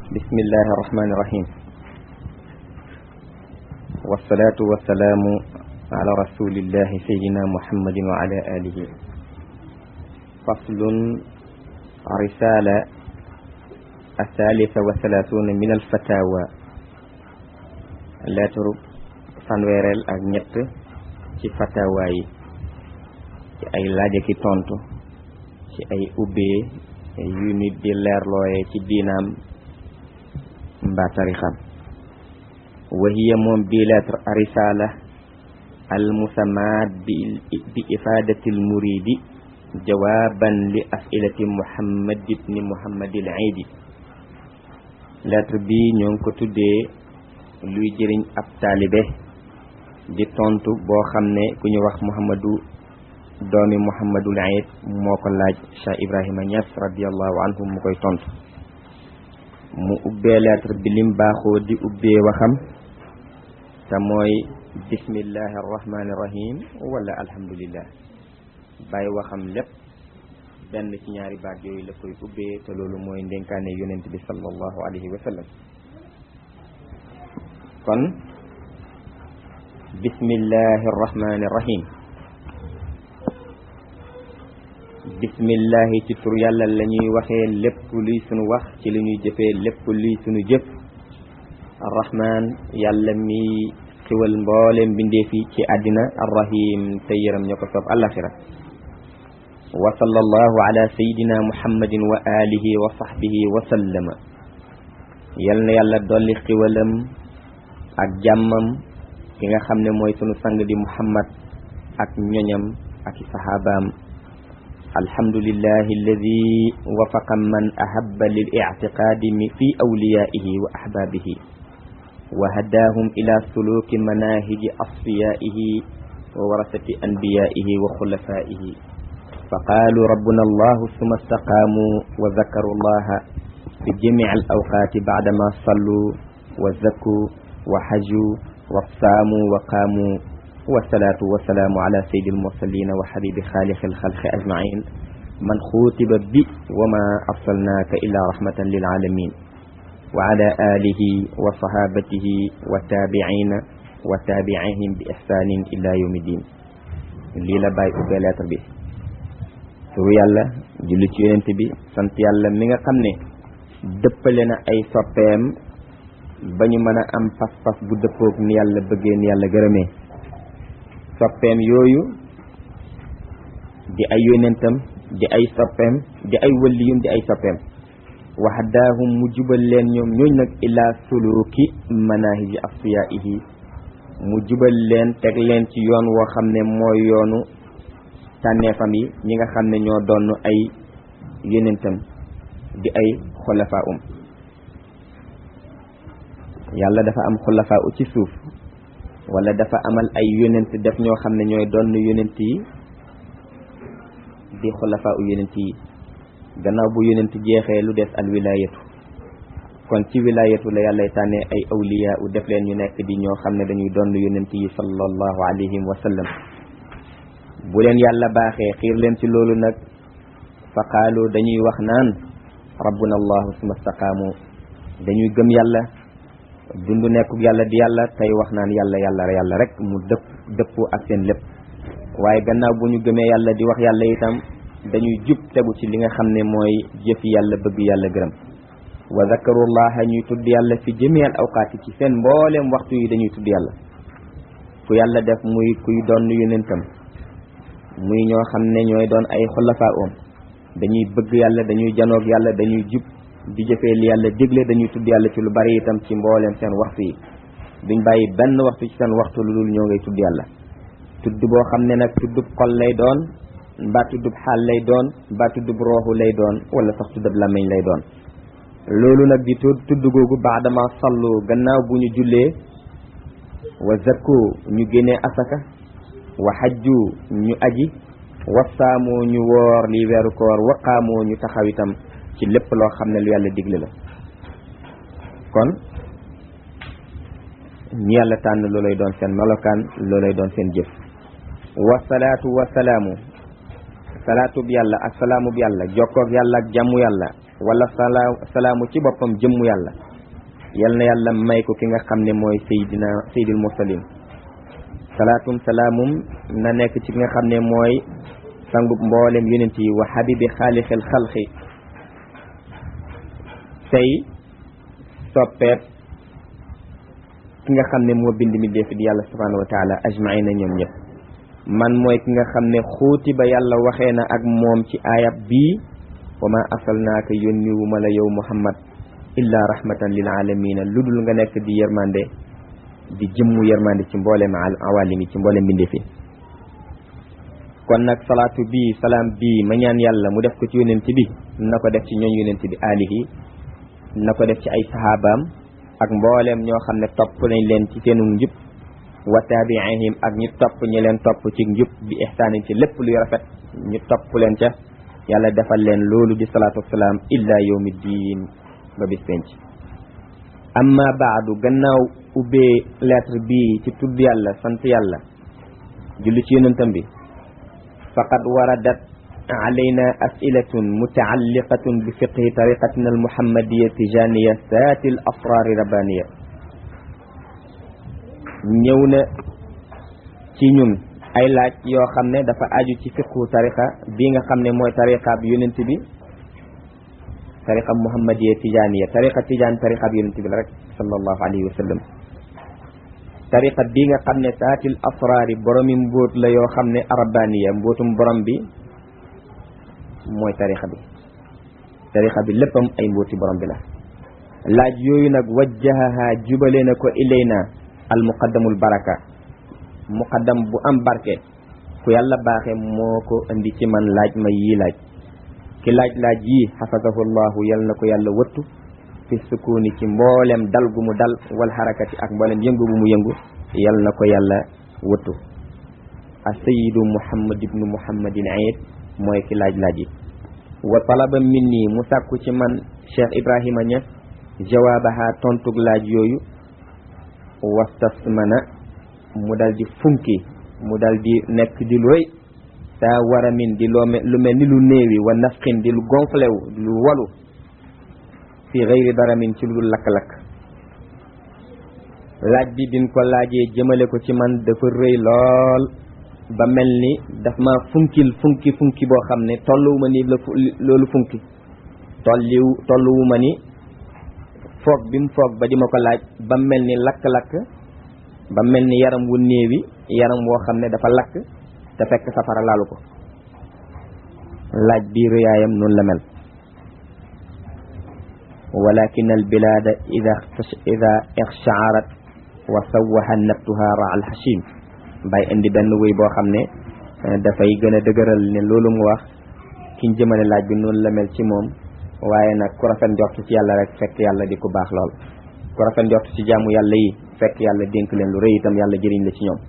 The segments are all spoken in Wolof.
bismillahi irrahmani irrahim wassalatu wassalaamu ala rasulillahi sayidina muhammadin wa ala alihi. faslun risala athalitha wa thalathuna min alfatawa, lettre fanweereel ak ñett ci fatawa yi, ci ay laaja ki tontu, ci ay ubbee yu nit di leerlooye ci diinaam mbaa tarixam. wa hiya moom bi lettre risala al musammaat bi ifadati al muridi jawaban li asilati muhammad ibni muhammadil iidi. lettre bi ñoo ngi ko tuddee luy jëriñ ab taalibe di tontu boo xam ne ku ñu wax muhammadu doomi muhammadul iid moo ko laaj Cheikh Ibrahima Niass radiallahu anhu mu koy tontu. mu ubbee lettre bi lim baaxoo di ubbee waxam te mooy bismillahi arrahmani irrahim wala alhamdulillah. bàyyi waxam lépp benn ci ñaari baat yooyu la koy ubbee te loolu mooy ndénkaane yonent bi sallallahu alayhi wa sallam. kon bismillahi arrahmani irrahim, bismillahi ci tur yàlla la ñuy waxee lépp luy sunu wax, ci li ñuy jëfee lépp luy sunu jëf. arrahman yàlla mi xiwal mbooleem mbindeef yi ci àddina, arrahim te yëram ñoo ko soob àllaxira. wa sallallahu ala sayidina muhammadin wa alihi wa sahbihi wa sallama. yal na yàlla dolli xiwalam ak jàmmam ki nga xam ne mooy sunu sang di muhammad ak ñoñam ak i sahabaam. alhamdulillahi alladi wafaqa man ahabba lil i'tiqaadi fi awliyaihi wa ahbaabihi wa hadaahum ila suluki manahiji asfiyaihi wa warasati anbiyaihi wa xulafaihi. fa qaalu rabbuna allahu summa istaqaamu wa zakaru allaha fi jamici al awqaati baadama sallu wa zakku wa haju wa saamu wa qaamu. wasalaatu wasalaamu ala sayyidi almursalina wa habibi xaaliqi alxalqi ajmain man xuutiba bi wa ma arsalnaaka illa rahmatan lil alamin wa ala alihi wa sahabatihi wa tabiina wa tabiihim bi ihsanin ila yawmi din. lii la bàyyi ubbee lettre bi. turu yàlla, julli ci yonent bi, sant yàlla mi nga xam ne dëppale na ay soppeem ba ñu mën a am pas-pas bu dëppoog ni yàlla bëggee ni yàlla gërëmee. soppeem yooyu di ay yonentam di ay soppeem di ay wëlliyum di ay soppeem. wa hadaahum mu jubal leen ñoom ñooñ nag ila suluki manahiji asfiyaihi, mu jubal leen teg leen ci yoon woo xam ne mooy yoonu tànneefam yi, ñi nga xam ne ñoo doon ay yonentam di ay xulafaa yàlla dafa am xulafaa ci suuf, wala dafa amal ay yonent def ñoo xam ne ñooy doon yonent yi di xulafaa yonent yi. gannaaw bu yonent jeexee lu des al wilayatu. kon ci wilayatu la yàllay tànnee ay awliya u def leen ñu nekk di ñoo xam ne dañuy doon yonent yi sallallahu alayhi wa sallam. bu leen yàlla baaxee xiir leen ci loolu nag, fa qaalu dañuy wax naan rabbuna allahu summa staqaamu, dañuy gëm yàlla dund nekkuk yàlla di yàlla tey wax naan yàlla yàlla rek mu dëppoo ak seen lépp. waaye gannaaw bu ñu gëmee yàlla di wax yàlla itam dañuy jub tegu ci li nga xam ne mooy jëfi yàlla bëgg yàlla gërëm. wa zakarullaha ñuy tudd yàlla fi jamiil awqaati, ci seen mbooleem waxtu yi dañuy tudd yàlla. ku yàlla def muy kuy doon yonentam, muy ñoo xam ne ñooy doon ay xulafaa dañuy bëgg yàlla, dañuy janoog yàlla, dañuy jub di jëfee li yàlla digle, dañuy tudd yàlla ci lu bari itam ci mbooleem seen waxtu yi. duñ bàyyi benn waxtu ci seen waxtu lu dul ñoo ngay tudd yàlla. tudd boo xam ne nag tuddub xol lay doon, mbaa tuddub xaal lay doon, mbaa tuddub rooxu lay doon, wala sax tuddub làmmiñ lay doon. loolu nag di tudd googu baadama sallu, gannaaw bu ñu jullee, wa zakku ñu génnee asaka, wa hajju ñu aji, wa saamu ñu woor li weeru koor, wa qaamu ñu taxaw itam ci lépp loo xam ne lu yàlla digle la. kon ñu yàlla tànn loolay doon seen melokaan, loolay doon seen jëf. wa salaatu wa salaamu, salaatu bi yàlla ak salaamu bi yàlla, jokkoog yàlla ak jàmmu yàlla wala salaamu ci boppam jëmmu yàlla yal na yàlla may ko ki nga xam ne mooy sayyidul mursalin salaatum salaamum na nekk ci ki nga xam ne mooy sangub mboolem yonent yi wa habibi xaalixil xalqi tey soppeet ki nga xam ne moo bind mi def di yàlla subhanahu wa taala ajmaina ñoom ñëpp man mooy ki nga xam ne xuuti ba yàlla waxee na ak moom ci aayab bii wa ma arsalnaaka yónni wu ma la yow muhammad illa rahmatan lil alamina lu dul nga nekk di yërmande di jëmmu yërmande ci mboolem awalimi ci mboolem mbindee fi kon nag salaatu bii salaam bii ma ñaan yàlla mu def ko ci yonent bi na ko def ci ñooñ yonent bi alihi na ko def ci ay sahabaam ak mbooleem ñoo xam ne topp nañ leen ci seenu njub wa taabiihim ak ñu topp ñi leen topp ci njub bi ihsaanin ci lépp luy rafet ñu topp leen ca yàlla defal leen loolu di salaatu wasalaam illa yawmi diin ba bis penc amma baadu gannaaw ubbee lettre bii ci tudd yàlla sant yàlla julli ci yonentam bi faqad waradat alayna as'ilatun mutaalliqatun bi fiqhi tariqatina almuhammadiya tijaniya saati al asrari rabbaniya ñëw na ci ñun ay laaj yoo xam ne dafa aju ci fiqhu tariqa bi nga xam ne mooy tariqa bi yonent bi tariqa muhammadiya tijaniya tariqa tijaan tariqa bi yonent bi la rek sallallahu alayhi wa sallam tariqa bi nga xam ne saatil asraari boromi mbóot la yoo xam ne rabbaniya mbóotum borom bi mooy tariqa bi léppam ay mbóoti borom bi la laaj yooyu nag wajjahaha jubale na ko ilayna al muqaddamul baraka muqaddam bu am barke ku yàlla baaxe moo ko indi ci man laaj ma yii laaj ki laaj yii xafazahu llahu yal na ko yàlla wëttu fi sukuni ci mboolem dal gu mu dal wal harakati ak mboolem yëngu bu mu yëngu yal na ko yàlla wëttu a sayidu muhammad ibnu muhammadin aid mooy ki laaj yi wa talaba minni mu sàkku ci man cheikh ibrahima Niass jawaabaha tontug laaj yooyu wastasmana mu dal di funki mu dal di nekk di lu rëy saa wara min di lu mel ni lu néewi wa nafqin di lu gonflewu lu walu fi gayri dara min ci lu dul lakk-lakk laaj bi bin ko laajee jëmale ko ci man dafa rëy lool ba mel ni daf ma funki boo xam ne tolluwuma ni loolu funki tolluwuma ni foog bi mu foog ba di ma ko laaj ba mel ni lakk-lakk ba mel ni yaram wu néewi yaram woo xam ne dafa lakk te fekk safara laalu ko laaj bi rëyaayam noonu la mel walakin al bilada ida ixshaarat wa sawaha nabtuha ra al hashim bay indi benn wéy boo xam ne dafay gën a dëgëral ne loolu mu wax kiñ jëmale laaj bi noonu la mel ci moom waaye nag ku rafet njortu ci yàlla rek fekk yàlla di ku baax lool ku rafet njortu ci jaamu yàlla yi fekk yàlla dénk leen lu rëy itam yàlla jëriñ la ci ñoom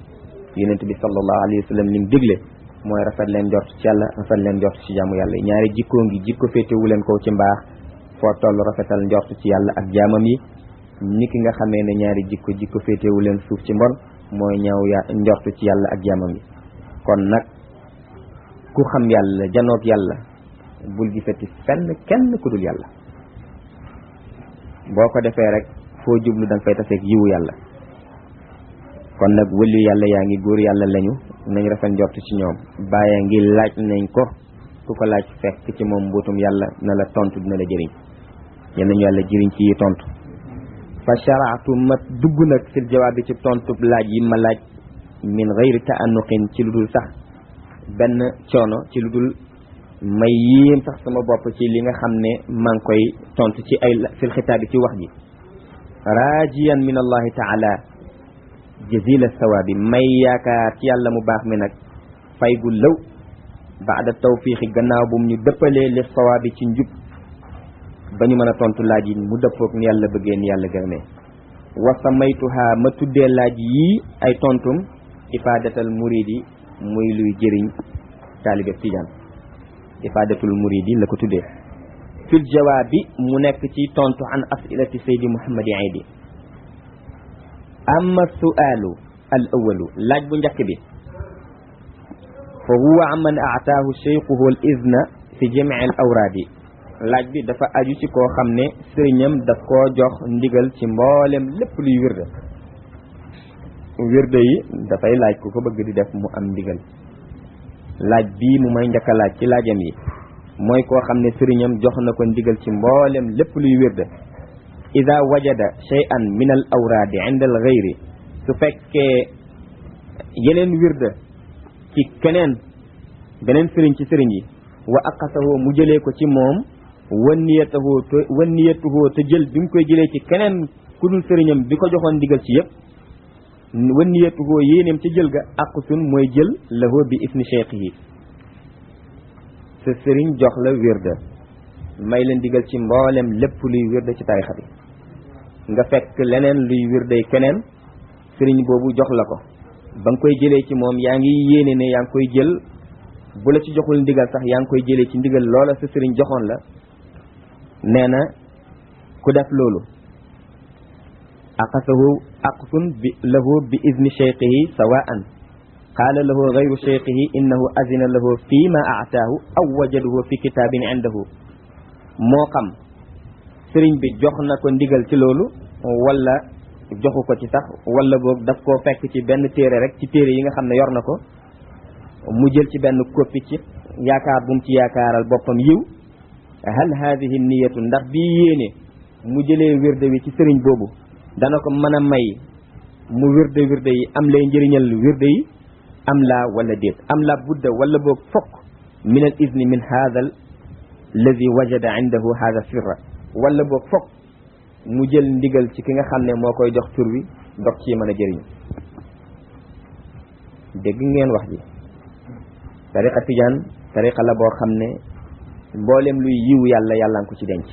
yonent bi sallallahu alayhi wa sallam li mu digle mooy rafet leen njortu ci yàlla rafet leen njortu ci jaamu yàlla yi ñaari jikkoo ngi jikko féetewu leen kaw ci mbaax foo toll rafetal njortu ci yàlla ak jaamam yi ni ki nga xamee ne ñaari jikko féetewu leen suuf ci mbon mooy ñaaw njortu ci yàlla ak jaamam yi kon nag ku xam yàlla janoog yàlla bul gisati fenn kenn ku dul yàlla boo ko defee rek foo jublu danga fay taseeg yiwu yàlla kon nag wëli yàlla yaa ngi góor yàlla lañu nañ rafet njortu ci ñoom bàyyi ngi laaj nañ ko ku ko laaj fekk ci moom mbuutum yàlla na la tontu dina la jëriñ yal nañu yàlla jëriñ ci yi tontu fa sharaatu ma dugg nag fil jawaab bi ci tontu laaj yi ma laaj min gayri ta'annuqin ci lu dul sax benn coono ci lu dul may yéem sax sama bopp ci li nga xam ne maa ngi koy tontu ci ay fil xitaab bi ci wax ji raajiyan min allahi taala jazila sawaabi may yaakaar ci yàlla mu baax mi nag fay gu lëw baada tawfiixi gannaaw bu mu ñu dëppalee li sawaabi ci njub ba ñu mën a tontu laaj yi mu dëppoog ni yàlla bëggee ni yàlla gërëmee wa samaytuha ma tuddee laaj yii ay tontum ifaadatal muridi muy luy jëriñ taalibe tijaan ifaadatul muridi la ko tuddee fil jawaabi mu nekk ci tontu an asilati saydi muhammadi aidi amma su'aalu al awalu laaj bu njëkk bi fa huwa amman aataahu cheikhuhu al izna fi jamii al awraadi laaj bi dafa aju ci koo xam ne sëriñam daf koo jox ndigal ci mboolem lépp luy wirde yi dafay laaj ku ko bëgg di def mu am ndigal. laaj bii mu may njëkk a laaj ci laajam yi mooy koo xam ne sëriñam jox na ko ndigal ci mboolem lépp luy wirde. ida wajada shay'an min al awraadi inda al ghayri, su fekkee yeneen wirde ci beneen sëriñ ci sëriñ yi, wa aqasahoo mu jëlee ko ci moom, wanniyatuhoo te jël bi mu koy jëlee ci keneen ku dul sëriñam bi ko joxoon ndigal ci yëpp, wanniyatuhoo yéeneem ci jël ga aqusun mooy jël lahoo bi isni cheikhihi. sa sëriñ jox la wirde, may la ndigal ci mboolem lépp luy wirde ci tarixa bi, nga fekk leneen luy wirde keneen sëriñ boobu jox la ko, ba nga koy jëlee ci moom yaa ngi yéene ne yaa ngi koy jël, bu la ci joxul ndigal sax yaa ngi koy jëlee ci ndigal loola sa sëriñ joxoon la. nee na ku def loolu aqasahu aqsun bi lahu bi izni cheikhihi sawaan qaala lahu gayru cheikhihi innahu azina lahu fi ma aataahu aw wajadahu fi kitaabin indahu. moo xam sëriñ bi jox na ko ndigal ci loolu wala joxu ko ci sax, wala boog daf koo fekk ci benn téere rek ci téere yi nga xam ne yor na ko, mu jël ci benn copie ci yaakaar bu mu ci yaakaaral boppam yiw. hal haadihi niyatu, ndax bii yéene mu jëlee wirde wi ci sëriñ boobu dana ko mën a may mu wirde yi am lay njëriñal wirde yi, am laa wala déet, am laa budda wala boog fokk min al izni min haada alladi wajada indahu haada sirra, wala boog fokk mu jël ndigal ci ki nga xam ne moo koy jox tur wi dox ci mën a jëriñu. dégg ngeen wax ji. tariqa tijaan tariqa la boo xam ne mboolem luy yiw yàlla nga ko ci denc.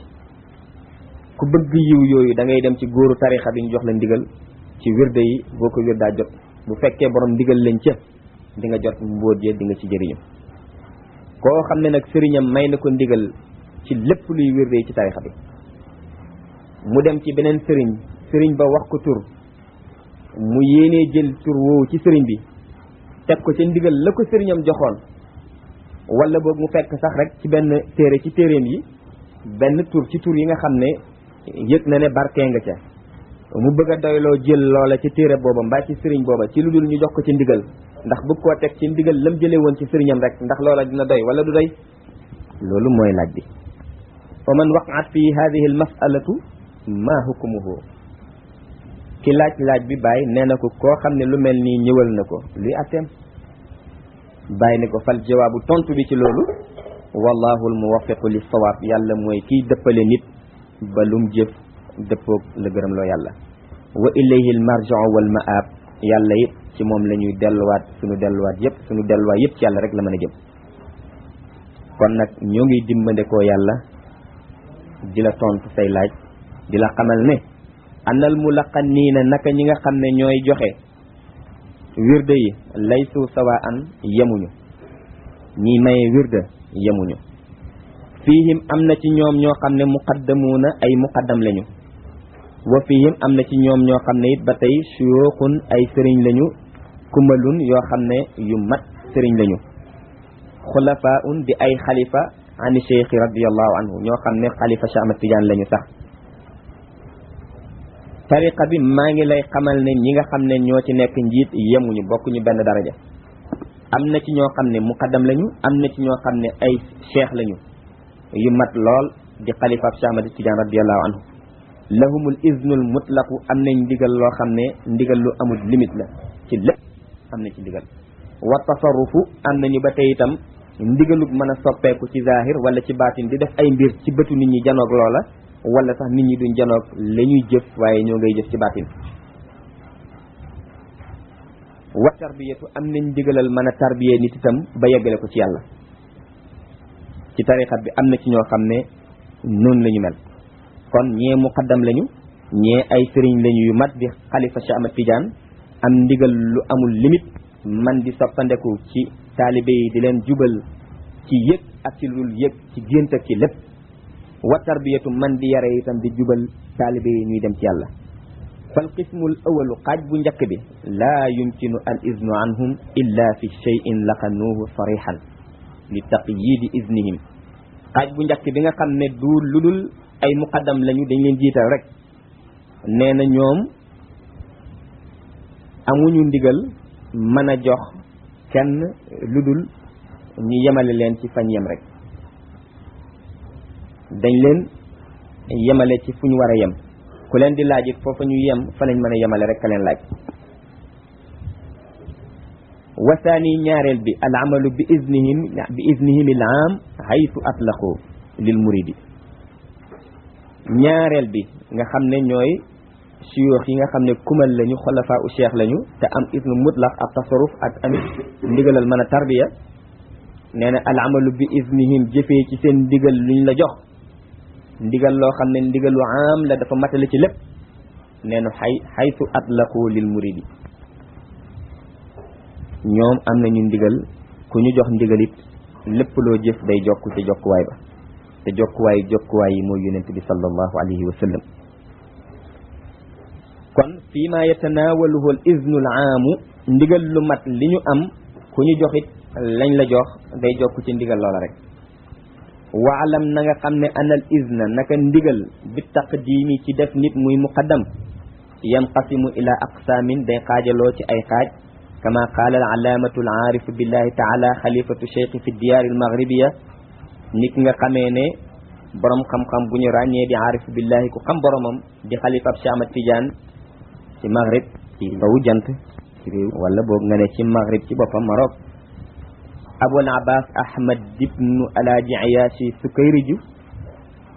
ku bëgg yiw yooyu da ngay dem ci góoru tariqa bi ñu jox la ndigal ci wirde yi, boo ko wirdaa jot, bu fekkee borom ndigal lañ ca di nga jot mbóot ya di nga ci jëriñu. koo xam ne nag sëriñam may na ko ndigal ci lépp luy wirde yi ci tariqa bi, mu dem ci beneen sëriñ ba wax ko tur, mu yéenee jël tur woowu ci sëriñ bi teg ko ca ndigal la ko sëriñam joxoon, wala boog mu fekk sax rek ci benn téere ci téereem yi benn tur ci tur yi nga xam ne yëg na ne barkee nga ca, mu bëgg a doyloo jël loola ci téere booba mbaa ci sëriñ booba ci lu dul ñu jox ko ci ndigal, ndax bëgg koo teg ci ndigal lam jëlee woon ci sëriñam rek, ndax loola dina doy wala du doy. loolu mooy laaj bi. wa man waqaat fi hadihi al masalatu ma hukmuhu. ki laaj bi bàyyi nee na ko koo xam ne lu mel nii ñëwal na ko luy atteem. bàyyi ne ko fal jawaabu tontu bi ci loolu wallahu al muwaffiqu lis sawaab, yàlla mooy kiy dëppale nit ba lum jëf dëppoog la gërëm loo yàlla. wa ilayhi al marji'u wal ma'ab, yàlla it ci moom la ñuy delluwaat suñu delluwaat yëpp ci yàlla rek la mën a jëm. kon nag ñoo ngi dimbandekoo yàlla di la tontu say laaj, di la xamal ne anal mulaqaniina naka ñi nga xam ne ñooy joxe wirde yi laysu sawaan yemuñu, ñi maye wirde yemuñu. fiihim am na ci ñoom ñoo xam ne muqaddamuuna ay muqaddam lañu, wa fiihim am na ci ñoom ñoo xam ne it ba tey suyuuxun ay sëriñ lañu, kumalun yoo xam ne yu mat sëriñ lañu, xulafaun di ay xalifa ani cheikhi radiallahu anhu, ñoo xam ne xalifa Cheikh Ahmad Tidiane lañu sax. tariqa bi maa ngi lay xamal ne ñi nga xam ne ñoo ci nekk njiit yemuñu, bokkuñu benn daraja. am na ci ñoo xam ne muqaddam lañu, am na ci ñoo xam ne ay cheikh lañu yu mat lool di xalifa Cheikh Ahmad Tidiane radiallahu anhu. lahumul iznul mutlaqu, am nañ ndigal loo xam ne ndigal lu amul limite la, ci lépp am na ci ndigal. wa tasarrufu, am nañu ba tey itam ndigalug mën a soppeeku ci zahir wala ci baatin di def ay mbir ci bëtu nit ñi janoog loola, wala sax nit ñi duñ janoog la ñuy jëf waaye ñoo ngay jëf ci baatin. wa tarbiyatu, am nañ ndigalal mën a tarbiyee nit itam ba yeggale ko ci yàlla. ci tariqat bi am na ci ñoo xam ne noonu la ñu mel. kon ñee muqaddam lañu, ñee ay sëriñ lañu yu mat di xalifa Cheikh Ahmad Tidiane, am ndigal lu amul limite, man di soppandeku ci taalibe yi di leen jubal ci yëg ak ci lu dul yëg, ci gént ak ci lépp. wa tarbiyatu, man di yare itam di jubal taalibe yi ñuy dem ci yàlla. fal qismul awalu, xaaj bu njëkk bi laa yumkinu al iznu anhum illa fi cheyin laqanuuhu sarixan li taqyidi iznihim. xaaj bu njëkk bi nga xam ne du lu dul ay muqaddam lañu dañ leen jiital rek nee na ñoom amuñu ndigal mën a jox kenn lu dul ñu yemale leen ci fañ yem rek dañ leen yemale ci fu ñu war a yem ku leen di laaj it foofa ñu yem fa lañ mën a yemale rek ka leen laaj wasaani ñaareel bi al amalu bi iznihim al aam haythu atlaqu lil muridi ñaareel bi nga xam ne ñooy suyoox yi nga xam ne kumal lañu xolafaa u cheikh lañu te am isnu mutlaq ak tasarruf ak amit ndigalal mën a tarbiya nee na al amalu bi iznihim jëfee ci seen ndigal luñ la jox ndigal loo xam ne ndigalu aam la dafa matale ci lépp nee na haythu atlaqu lil muridi ñoom am nañu ndigal ku ñu jox ndigalit lépp loo jëf day jokk ci jokkuwaay ba te jokkuwaay yi mooy yonent bi sallallahu alayhi wa sallam kon fii ma yatanaawaluhu al iznu al aamu ndigal lu mat li ñu am ku ñu joxit lañ la jox day jokk ci ndigal loola rek waalam na nga xam ne anal izna naka ndigal bi taqdimi ci def nit muy muqaddam yanqasimu ila aqsaamin day xaajaloo ci ay xaaj kama qaala al alaamatu al aarifu billahi taala xalifatu cheikh fi diyaar al maghribiya nit nga xamee ne borom xam-xam bu ñu ràññee di aarifu billahi ku xam boromam di xalifa ab Cheikh Ahmad Tidiane ci maghrib ci bawu jant ci réew wala boog nga ne ci maghrib ci boppam Maroc abul abbas ahmad ibnu alaaji ayaashi sukayriju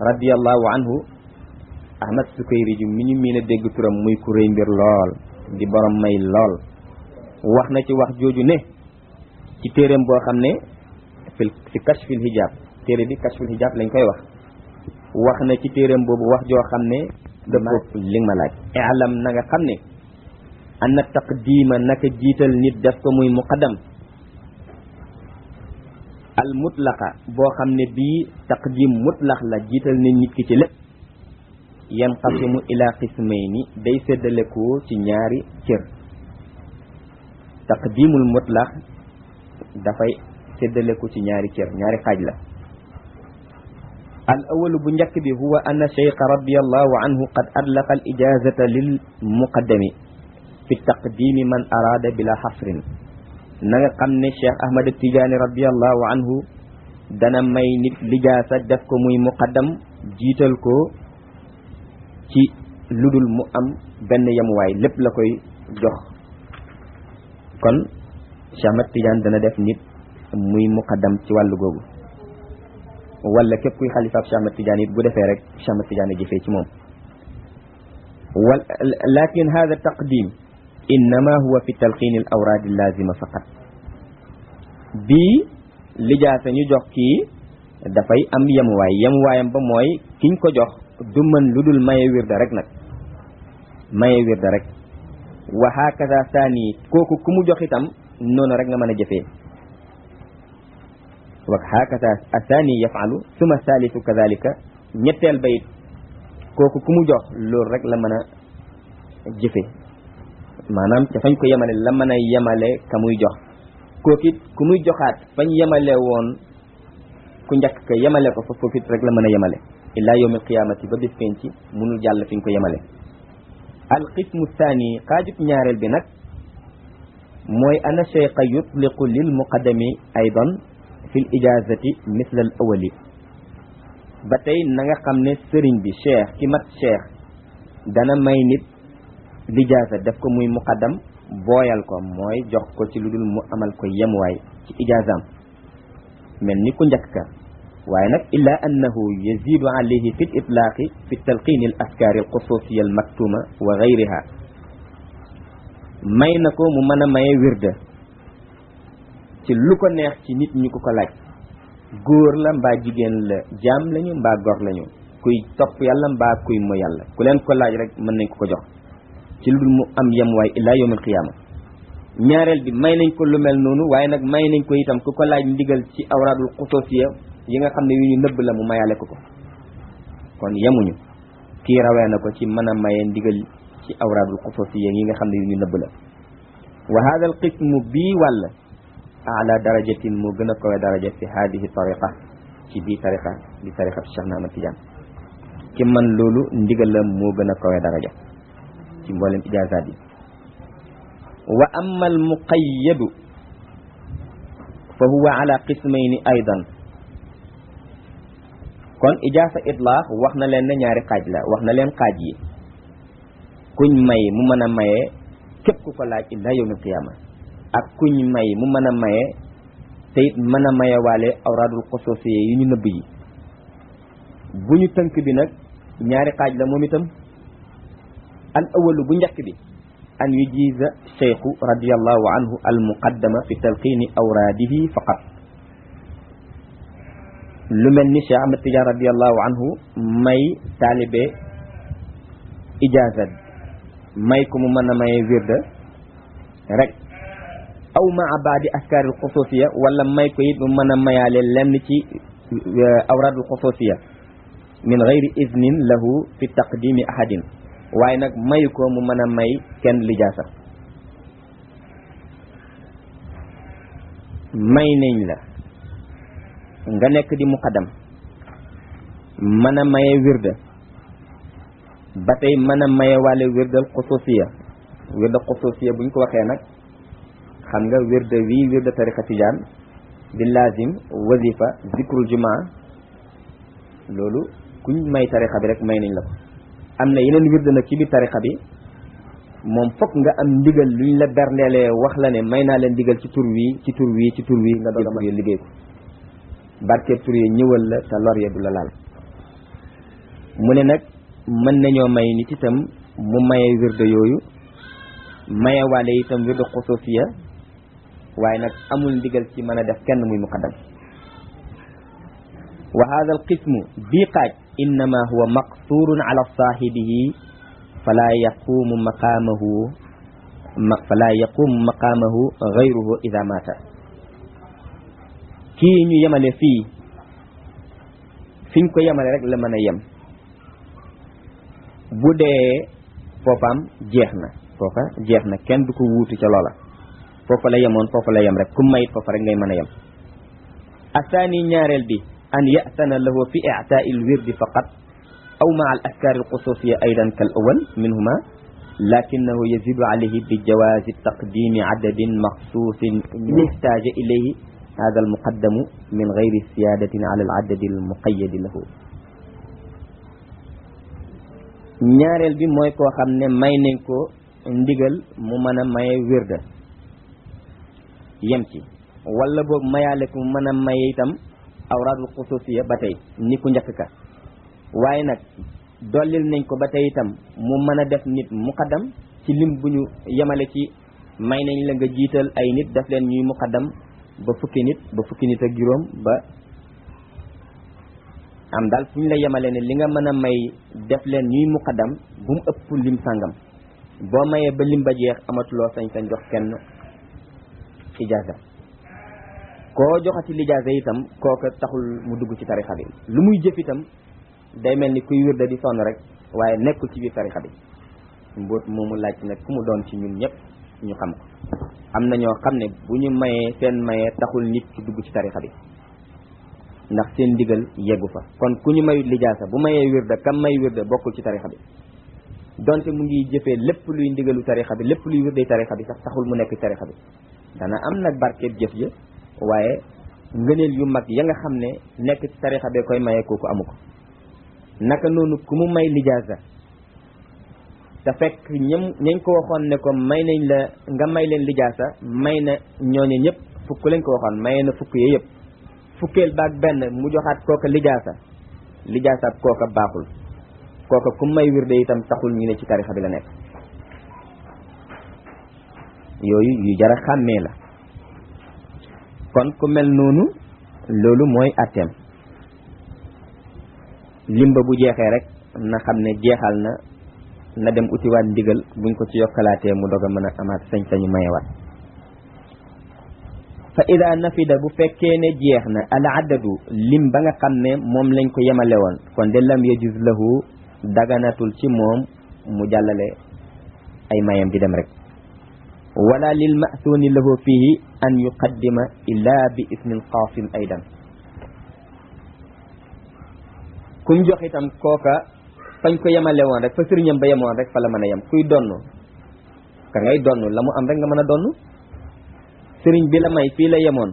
radiallahu anhu ahmad sukayriju mi ñu miin a dégg turam muy ku réy mbir lool di borom may lool wax na ci wax jooju ne ci téeréem boo xam ne fi kashfil hijab téere bi kashfil hijab lañ koy wax na ci téeréem boobu wax joo xam ne dëpp li nga ma laaj alam na nga xam ne anna taqdima naka jiital nit def ko muy muqaddam al mutlaqa boo xam ne bii taqdim mutlaq la jiital ne nit ki ci lépp yanqasimu ila qismayni day séddale ko ci ñaari cër taqdimul mutlaq dafay séddale ko ci ñaari cër ñaari xaaj la al awalu bu njëkk bi huwa anna cheikha radiallahu anhu qad adlaqa al ijazata lil muqaddami fi taqdimi man arada bila xasrin na nga xam ne cheikh ahmad tijaani radiallahu anhu dana may nit lijaasa def ko muy muqaddam jiital ko ci ludul mu am benn yemuwaay lépp la koy jox kon cheikh ahmad tijaan dana def nit muy muqaddam ci wàllu googu wala képp kuy xalifaab cheikh ahmad tijaan it bu defee rek cheikh ahmad tijaan jëfee ci moom lakin hada taqdim innama huwa fi talqiin al awraad al lazima faqat bii lijaasa ñu jox kii dafay am yemuwaayam ba mooy kiñ ko jox du mën lu dul maye wirda rek nag maye wirda rek wa hakaza saani kooku ku mu jox itam noonu rek nga mën a jëfee wa hakaza asaani yafalu suma saalisu kadalika ñetteel bayit kooku ku mu jox loolu rek la mën a jëfe maanaam ca fañ ko yemale la mën a yemale ka muy jox kookit ku muy joxaat fañ yemale woon ku njëkk ka yemale ko fa foofit rek la mën a yemale ila yawmil qiyamati ba bis penc munul jàll fi ñu ko yemale al qismu thani xaajub ñaareel bi nag mooy ana cheikha yutliqu lil muqaddami aydan fi l ijazati misla al awali ba tey na nga xam ne sëriñ bi cheikh ki mat cheikh dana may nit lijaasa def ko muy muqaddam booyal ko mooy jox ko ci lu dul mu amal ko yemuwaay ci ijaazaam mel ni ku njëkk ka waaye nag illa annahu yazidu alayhi fi l itlaaqi fi talqiin al askaari al xusuusiya al maktuma wa gayriha may na ko mu mën a maye wirda ci lu ko neex ci nit ñu ko laaj góor la mbaa jigéen la jaam lañu mbaa gor lañu kuy topp yàlla mbaa kuy mo yàlla ku leen ko laaj rek mën nañ ko jox ci lu dul mu am yemuwaay ila yawm al qiyaama ñaareel bi may nañ ko lu mel noonu waaye nag may nañ ko itam ku ko laaj ndigal ci awraadul xusuusiya yi nga xam ne yu ñu nëbb la mu mayaale ko kon yemuñu kii rawee na ko ci mën a maye ndigal ci awraadul xusuusiya yi nga xam ne yu ñu nëbb la wa hada al qismu bii wàll ala darajatin moo gën a kawe daraja fi hadihi tariqa ci bii tariqa di tariqa Cheikh na Ahmad Tidiane ki man loolu ndigal la moo gën a kawe daraja ci mboolem ijaazaat yi wa amma al muqayyadu fa huwa ala qismayni aydan kon ijaaza itlaax wax na leen ne ñaari xaaj la wax na leen xaaj yi kuñ may mu mën a maye képp ku ko laaj illa yawmil qiyaama ak kuñ may mu mën a maye te it mën a maye waale awraadul xusuusiyya yu ñu nëbb yi bu ñu tënk bi nag ñaari xaaj la moom itam al awalu bu njëkk bi an yujiza cheikhu radiallahu anhu al muqaddama fi talqiini awraadihi faqat lu mel ni Cheikh Ahmad Tidiane radiallahu anhu may taalibe ijaazat may ko mu mën a maye wirda rek aw maa baadi askaaril xusuusiya wala may ko it mu mën a mayaale lenn ci awraadul xusuusiya min gayri iznin lahu fi taqdimi ahadin waaye nag mayu ko mu mën a may kenn lijaasa may nañ la nga nekk di muqaddam mën a maye wirda ba tey mën a maye wàlle wirdal xusuusiya wirda xusuusiya buñ ko waxee nag xam nga wirda wii wirda tariqa tijaan di lazim wazifa zikrul jumaa loolu kuñ may tariqa bi rek may nañ la ko am na yeneen wirda nag ci biir tariqa bi moom fokk nga am ndigal luñ la berndeelee wax la ne may naa leen ndigal ci tur wii ci tur wii ci tur wii nga doog a mën liggéey ko barkeeb tur yi ñëwal la te lor ya du la laal mu ne nag mën nañoo may nit itam mu maye wirda yooyu maye waale itam wirda xusuusiya waaye nag amul ndigal ci mën a def kenn muy muqaddam wa hada al qismu bii xaaj innama huwa maqsurun ala saahibihi fala yaqumu maqaamahu gayruhu ida mata kii ñu yemale fii fiñ ko yemale rek la mën a yem bu dee foofaam jeex na foofa jeex na kenn du ko wuutu ca loola foofa la yemoon foofa la yem rek ku mayit foofa rek ngay mën a yem asaani ñaareel bi an ya'tana lahu fi i'taa'i al-wirdi faqat aw ma'a al-afkaar al-xusuusiyya aydan kal awwal minhuma lakinnahu yazidu alayhi bi jawaazi taqdiimi adadin maxsuusin ihtaaja ilayhi hada al-muqaddamu min gayri siyaadatin ala al-adadi al-muqayyadi lahu ñaareel bi mooy koo xam ne may nañ ko ndigal mu mën a maye wirda yem ci wala boog mayaale ko mu mën a maye itam awraadul xusuusiya ba tey ni ku njëkk ka waaye nag dollil nañ ko ba tey itam mu mën a def nit muqaddam ci lim bu ñu yemale ci may nañ la nga jiital ay nit def leen ñuy muqaddam ba fukki nit ak juróom ba am daal fu ñu la yemale ne li nga mën a may def leen ñuy muqaddam bu mu ëpp lim sàngam boo mayee ba lim ba jeex amatuloo sañ-sañ jox kenn ijaaza koo joxati lijaaza itam kooka taxul mu dugg ci tarixa bi lu muy jëf itam day mel ni kuy wirda di sonn rek waaye nekkul ci biir tarixa bi mbóot moomu laaj nag ku mu doon ci ñun ñëpp ñu xam ko am na ñoo xam ne bu ñu mayee seen mayee taxul nit ci dugg ci tarixa bi ndax seen ndigal yeggu fa kon ku ñu mayut lijaasa bu mayee wirda kam may wirda bokkul ci tarixa bi donte mu ngi jëfee lépp luy ndigalu tarixa bi lépp luy wirday tarixa bi sax taxul mu nekk ci tarixa bi dana am nag barkeeb jëf ja waaye ngëneel yu mag ya nga xam ne nekk ci tarixa bee koy mayee kooku amu ko naka noonu ku mu may lijaasa te fekk ñañ ko waxoon ne ko may nañ la nga may leen lijaasa may na ñooñu ñëpp fukk lañ ko waxoon maye na fukk yee yëpp fukkeel baag benn mu joxaat kooka lijaasa kooka baaxul kooka ku may wirde itam taxul ñu ne ci tarixa bi la nekk yooyu yu jara xàmmee la kon ku mel noonu loolu mooy atteem limba bu jeexee rek na xam ne jeexal na dem utiwaat ndigal buñ ko ci yokkalaatee mu dog a mën a amaat sañ-sañu mayewaat fa ida nafida bu fekkee ne jeex na al adadu lim ba nga xam ne moom lañ ko yemale woon kon de lam yajuz lahu daganatul ci moom mu jàllale ay mayam di dem rek wala lil ma'thuni lahu fihi an yuqaddima illa bi ismil qaasim aydan kuñ jox itam kooka fañ ko yemale woon rek fa sëriñam ba yemoon rek fa la mën a yem kuy donn ka ngay donn la mu am rek nga mën a donn sëriñ bi la may fii la yemoon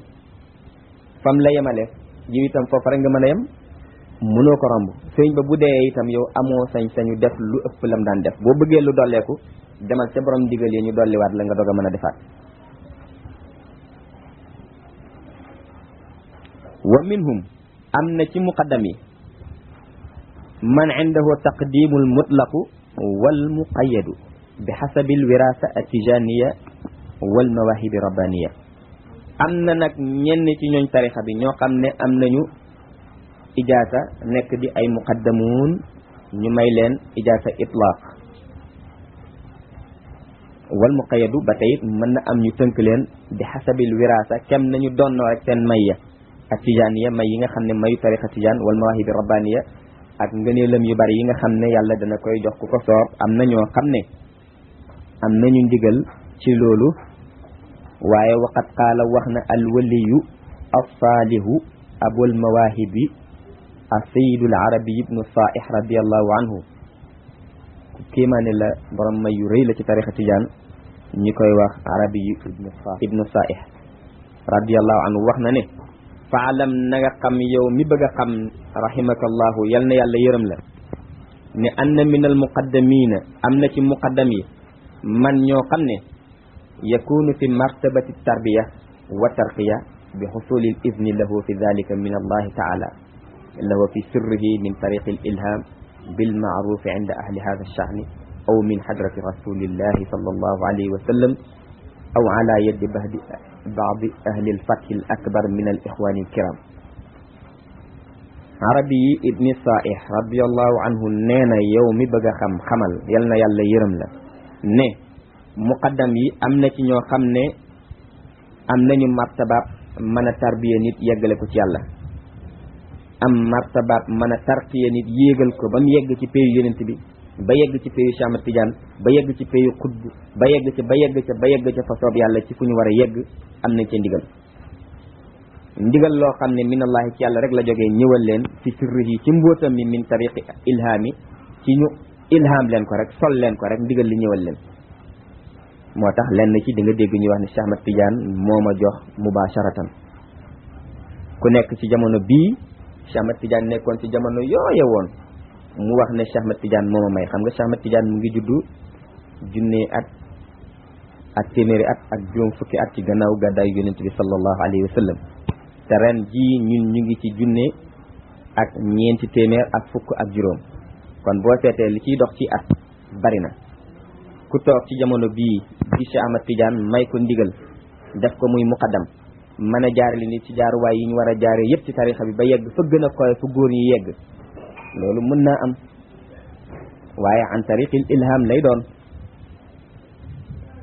fam la yemale jiw itam foofu rek nga mën a yem mënoo ko romb sëriñ ba bu dee itam yow amoo sañ-sañu def lu ëpp lam daan def boo bëggee lu dolleeku demal ca borom digal yi ñu dolliwaat la nga doog a mën a defaat wa minhum am na ci muqaddam yi man indahu taqdimu almutlaqu wal muqayyadu bi xasabi alwirasa atijaniya wal mawahibi rabbaniya am na nag ñenn ci ñooñ tarixa bi ñoo xam ne am nañu ijaasa nekk di ay muqaddamuun ñu may leen ijaasa itlaq wal muqayyadu ba tey mën na am ñu tënk leen bi xasabil wirasa kem nañu donnoo rek seen may ya ak tijaaniya may yi nga xam ne mayu tarixa tijaan wal mawahibi rabbaniya ak ngëneelam yu bari yi nga xam ne yàlla dana koy jox ku ko soob am na ñoo xam ne am nañu ndigal ci loolu waaye waqad qaala wax na alwaliyu alsaalihu abul mawahibi asayidul arabi ibnu saih radiallahu anhu kéemaane la borom may yu rëy la ci tarixa tijaan ñi koy wax arabi yu ibnu saih radiallahu anhu wax na ne faalam na nga xam yow mi bëgg a xam rahimakallahu yal na yàlla yërëm la ne anna min al muqaddamina am na ci muqaddam yi man ñoo xam ne yakunu fi martabati tarbiya wa tarqiya bi xusuli al idni lahu fi dalika min allahi taala lahu fi sirrihi min tariqi al ilham bil ma'ruf inda ahli hadha ash-sha'n aw min hadrati rasulillahi sallallahu alayhi wa sallam aw ala yadi بعض أهل الفتح الأكبر من الإخوان الكرام عربي ابن صائح رضي الله عنه نينا يوم بغا خمل يلنا يلا يرم لا ne muqaddam yi am na ci ñoo xam ne am nañu martabaab mën a tarbiya nit yeggale ko ci yàlla am martabaab mën a tarqiya nit yéegal ko ba mu yegg ci payu yonent bi ba yegg ci payu Cheikh Ahmad Tidiane ba yegg ci payu xutb ba yegg ca fa soob yàlla ci fu ñu war a yegg am nañ ca ndigal loo xam ne minallahi ci yàlla rek la jógee ñëwal leen ci sirrihi ci mbóotam mi min tariqi ilhaami ci ñu ilham leen ko rek sol leen ko rek ndigal li ñëwal leen moo tax lenn ci di nga dégg ñuy wax ne Cheikh Ahmad Tidiane moo ma jox mubasharatan ku nekk ci jamono bii Cheikh Ahmad Tidiane nekkoon ci jamono yooye woon mu wax ne Cheikh Ahmad Tidiane moo ma may xam nga Cheikh Ahmad Tidiane mu ngi juddu junne at ak téeméeri at ak juróom fukki at ci gannaaw gàddaay yonent bi sallallahu alayhi wa sallam te ren jii ñun ñu ngi ci junne ak ñeenti téeméer ak fukk ak juróom kon boo seetee li ciy dox ci at bari na ku toog ci jamono bii di Cheikh Ahmad Tidiane may ko ndigal def ko muy muqaddam mën a jaarale nit ci jaaruwaay yi ñu war a jaare yëpp ci tarixa bi ba yegg fa gën a koy fu góor ñi yegg loolu mën naa am waaye an tariqil ilham lay doon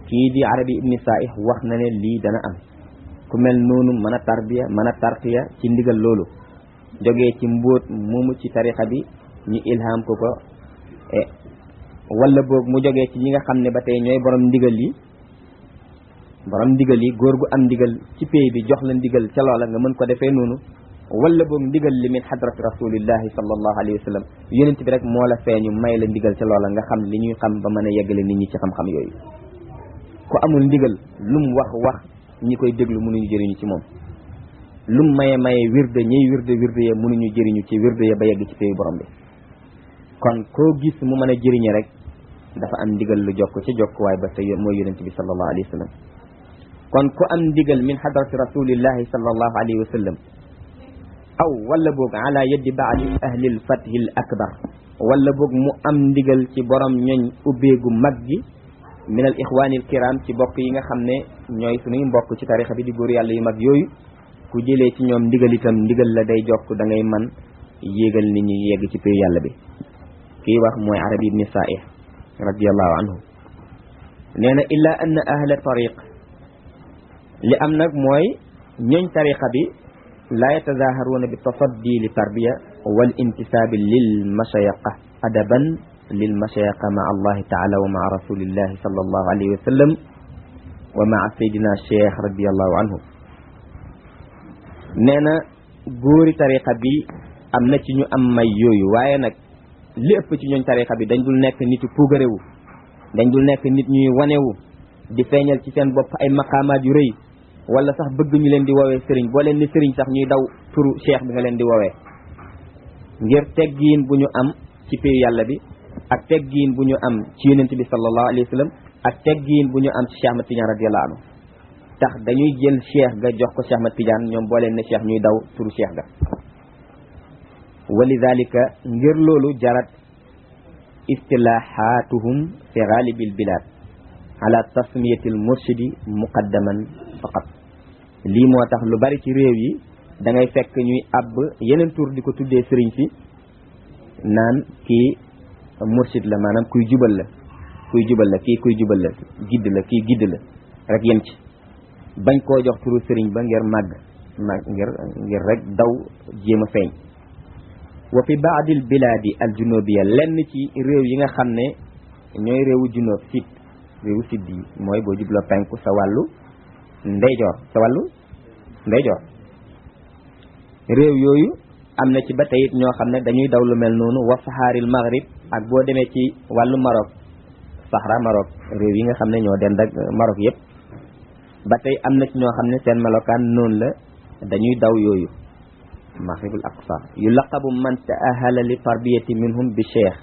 kii di arabi ibni saih wax na ne lii dana am ku mel noonu mën a tarbiya mën a tarqiya ci ndigal loolu jógee ci mbóot moomu ci tarixa bi ñu ilham ko wala boog mu jógee ci ñi nga xam ne ba tey ñooy borom ndigal yi góor gu am ndigal ci pay bi jox la ndigal ca loola nga mën ko defee noonu wala boog ndigal li min hadrati rasulillahi sallallahu alayhi wa sallam yonent bi rek moo la feeñu may la ndigal ca loola nga xam li ñuy xam ba mën a yeggale nit ñi ci xam-xam yooyu ku amul ndigal lum wax ñi koy déglu mënuñu jëriñu ci moom lum maye wirde ñiy wirde ya mënuñu jëriñu ci wirde ya ba yegg ci payu borom bi kon koo gis mu mën a jëriñe rek dafa am ndigal lu jokk ci jokkuwaay ba te mooy yonent bi sallallahu alayhi wa sallam kon ku am ndigal min hadrati rasulillahi sallallahu alayhi wa sallam aw wala boog ala yaddi baadi ahli al fathi al akbar wala boog mu am ndigal ci borom ñooñ ubbeegu mag gi min al ixwaani al kiram ci bokk yi nga xam ne ñooy suñuy mbokk ci tarixa bi di góor yàlla yu mag yooyu ku jëlee ci ñoom ndigal itam ndigal la day jokk da ngay man yéegal nit ñi yegg ci payu yàlla bi kii wax mooy arabi ibni saih radiallahu anhu nee na illa anna ahla tariq li am nag mooy ñooñ tariqa bi laa yatazaharuuna bi tasaddi li tarbiya wal intisaabi lil mashayaqa adaban lil mashayaqa maa allahi taala wa maa rasulillahi sallallahu alayhi wa sallam wa maa saydina cheikh radiallahu anhu nee na góori tariqa bi am na ci ñu am may yooyu waaye nag li ëpp ci ñooñ tarixa bi dañ dul nekk nitu puugarewu dañ dul nekk nit ñuy wanewu di feeñal ci seen bopp ay maqaamaat yu rëy wala sax bëgg ñu leen di woowee sëriñ boo leen ni sëriñ sax ñuy daw turu cheikh bi nga leen di woowee ngir teggiin bu ñu am ci péyu yàlla bi ak teggiin bu ñu am ci yonent bi sallallahu alayhi wa sallam ak teggiin bu ñu am ci Cheikh Ahmad Tidiane radiyallahu anhu tax dañuy jël cheikh ga jox ko Cheikh Ahmad Tidiane ñoom boo leen ne cheikh ñuy daw turu cheikh ga walidalika ngir loolu jarat istilahaatuhum fi galibil bilad ala tasmiyati al murshidi muqaddaman faqat lii moo tax lu bari ci réew yi da ngay fekk ñuy àbb yeneen tur di ko tuddee sëriñ si naan kii murshid la maanaam kuy jubal la kii kuy jubal la gidd la kii gidd la rek yem ci bañ koo jox turu sëriñ ba ngir màgg ngir rek daw jéem a feeñ wa fi baadil bilaadi al junubiya lenn ci réew yi nga xam ne ñooy réewu junoob sit réewu sidd yi mooy boo jubloo penku sa wàllu ndeyjoor réew yooyu am na ci ba tey it ñoo xam ne dañuy daw lu mel noonu wa sahaaril maghrib ak boo demee ci wàllu Maroc Sahara Maroc réew yi nga xam ne ñoo dend ak Maroc yëpp ba tey am na ci ñoo xam ne seen melokaan noonu la dañuy daw yooyu maghribul aqsa yu laqabu man ta'ahala li tarbiyati minhum bi cheikh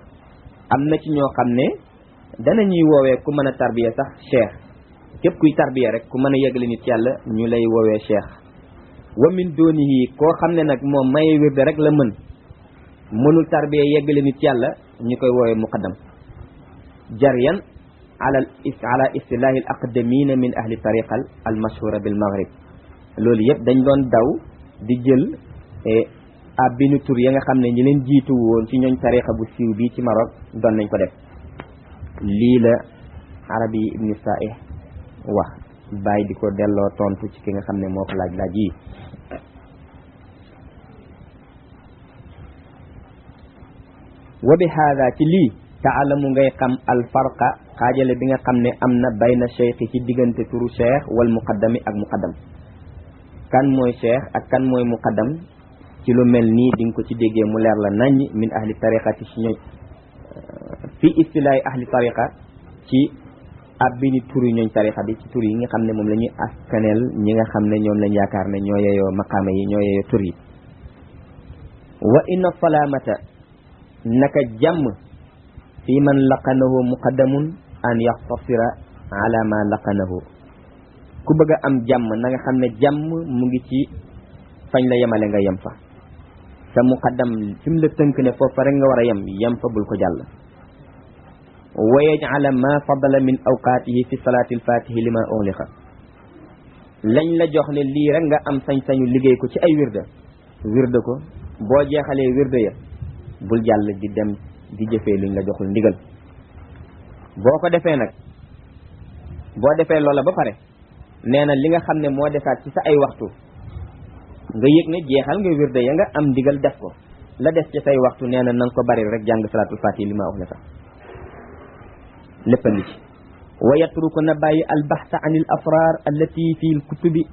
am na ci ñoo xam ne danañuy woowee ku mën a tarbiya sax cheikh képp kuy tarbiya rek ku mën a yeggale nit yàlla ñu lay woowee cheikh wa min doonihi koo xam ne nag moom maye wirde rek la mënul tarbiya yeggale nit yàlla ñu koy woowee muqaddam jaryan ala istilahi al aqdamina min ahli tariqa al mashhura bil maghrib loolu yëpp dañ doon daw di jël abbinu tur ya nga xam ne ñi leen jiitu woon ci ñooñ tariqa bu siiw bii ci Maroc doon nañ ko def lii la Arabi ibni Sa'ih wax bàyyi di ko delloo tontu ci ki nga xam ne moo ko laaj yi wa bi hada ci lii taalamu ngay xam al farqa xaajale bi nga xam ne am na bayna cheikh ci diggante turu cheikh wal muqaddami ak muqaddam kan mooy cheikh ak kan mooy muqaddam ci lu mel nii di nga ko ci déggee mu leer la naññ min ahli tariqati ci ñooñ fii istilaahi ahli tariqa ci abbini tur yi ñooñ tariqa bi ci tur yi nga xam ne moom la ñuy askaneel ñi nga xam ne ñoom lañ yaakaar ne ñoo yeyoo maqaama yi ñoo yeyoo tur yi wa inna salaamata naka jàmm fii man laqanahu muqaddamun an yaxtasira ala ma laqanahu ku bëgg a am jàmm na nga xam ne jàmm mu ngi ci fañ la yemale nga yem fa sa muqaddam fi mu la tënk ne foofa rek nga war a yem fa bul ko jàll wa yaj'ala ma fadala min awqaatihi fi salaati alfaatihi lima ughliqa lañ la jox ne lii rek nga am sañ-sañu liggéey ko ci ay wirde ko boo jeexalee wirde ya bul jàll di dem di jëfee luñ la joxul ndigal boo ko defee nag boo defee loola ba pare nee na li nga xam ne moo defaat ci sa ay waxtu nga yëg ne jeexal nga wirde ya nga am ndigal def ko la des ci say waxtu nee na nanga ko bari rek jàng salaatul faatihi li ma wax la sax lépp a ngi ci wa yatruku na bàyyi albaxta an il asrar allati fi l kutubi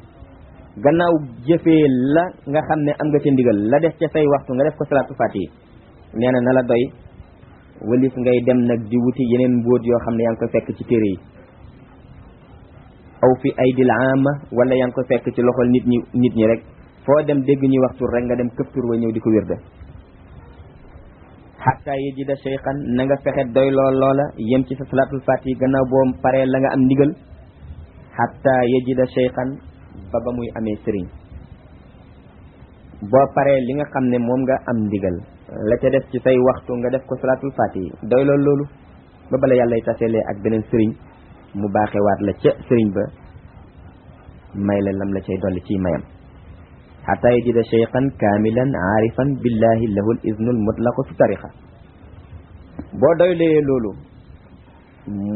gannaaw jëfee la nga xam ne am nga ca ndigal la des ca say waxtu nga def ko salaatul faatihi nee na la doy walis ngay dem nag di wuti yeneen mbóot yoo xam ne yaa ngi ko fekk ci téere yi aw fi aydil aama wala yaa ngi ko fekk ci loxol nit ñi rek foo dem dégg ñuy wax tur rek nga dem këpp tur wa ñëw di ko wirde xatta yajida cheykhan na nga fexe doy loola yem ci sa salaatul faatihi gannaaw boo paree la nga am ndigal xatta yajida cheykhan ba muy amee sëriñ boo paree li nga xam ne moom nga am ndigal la ca def ci say waxtu nga def ko salaatul faatihi doy loolu ba bala yàllay taselee ak beneen sëriñ mu baaxewaat la ca sëriñ ba may la lam la cay dolli ciy mayam xataa yajida cheykhan kaamilan aarifan billahi lahu l iznul mutlaqu fi tariqa boo doylee loolu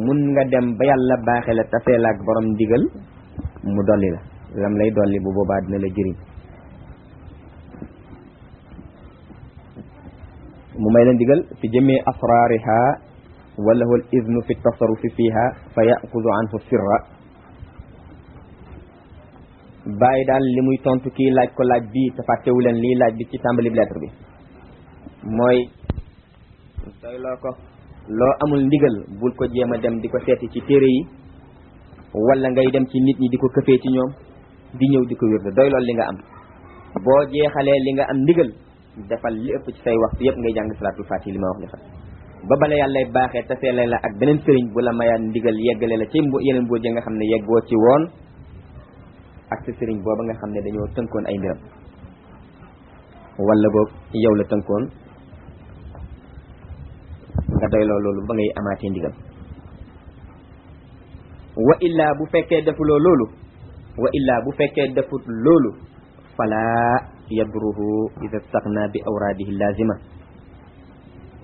mun nga dem ba yàlla baaxe la taseel ak borom ndigal mu dolli la lam lay dolli bu boobaa dina la jëriñ mu may la ndigal fi jëmee asraariha wa lahu l iznu fi tasarrufi fiha fa yaxudu anhu sirra bàyyi daal li muy tontu kii laaj ko laaj bii te fàttewu leen lii laaj bi ci tàmbali lettre bi mooy doyloo ko loo amul ndigal bul ko jéem a dem di ko seeti ci téere yi wala ngay dem ci nit ñi di ko këfee ci ñoom di ñëw di ko wér doy lool li nga am boo jeexalee li nga am ndigal defal li ëpp ci say waxtu yëpp ngay jàng salaatul faatiha li ma wax ni fa ba bala yàllay baaxee taseele la ak beneen sëriñ bu la mayaat ndigal yeggale la ci yeneen mbóot yi nga xam ne yeggoo ci woon ak sa sëriñ booba nga xam ne dañoo tënkoon ay mbiram wala boog yow la tënkoon nga doyloo loolu ba ngay amaatee ndigal wa illaa bu fekkee defuloo loolu wa illaa bu fekkee defut loolu fala yadruhu ida staxna bi awraadihi lazima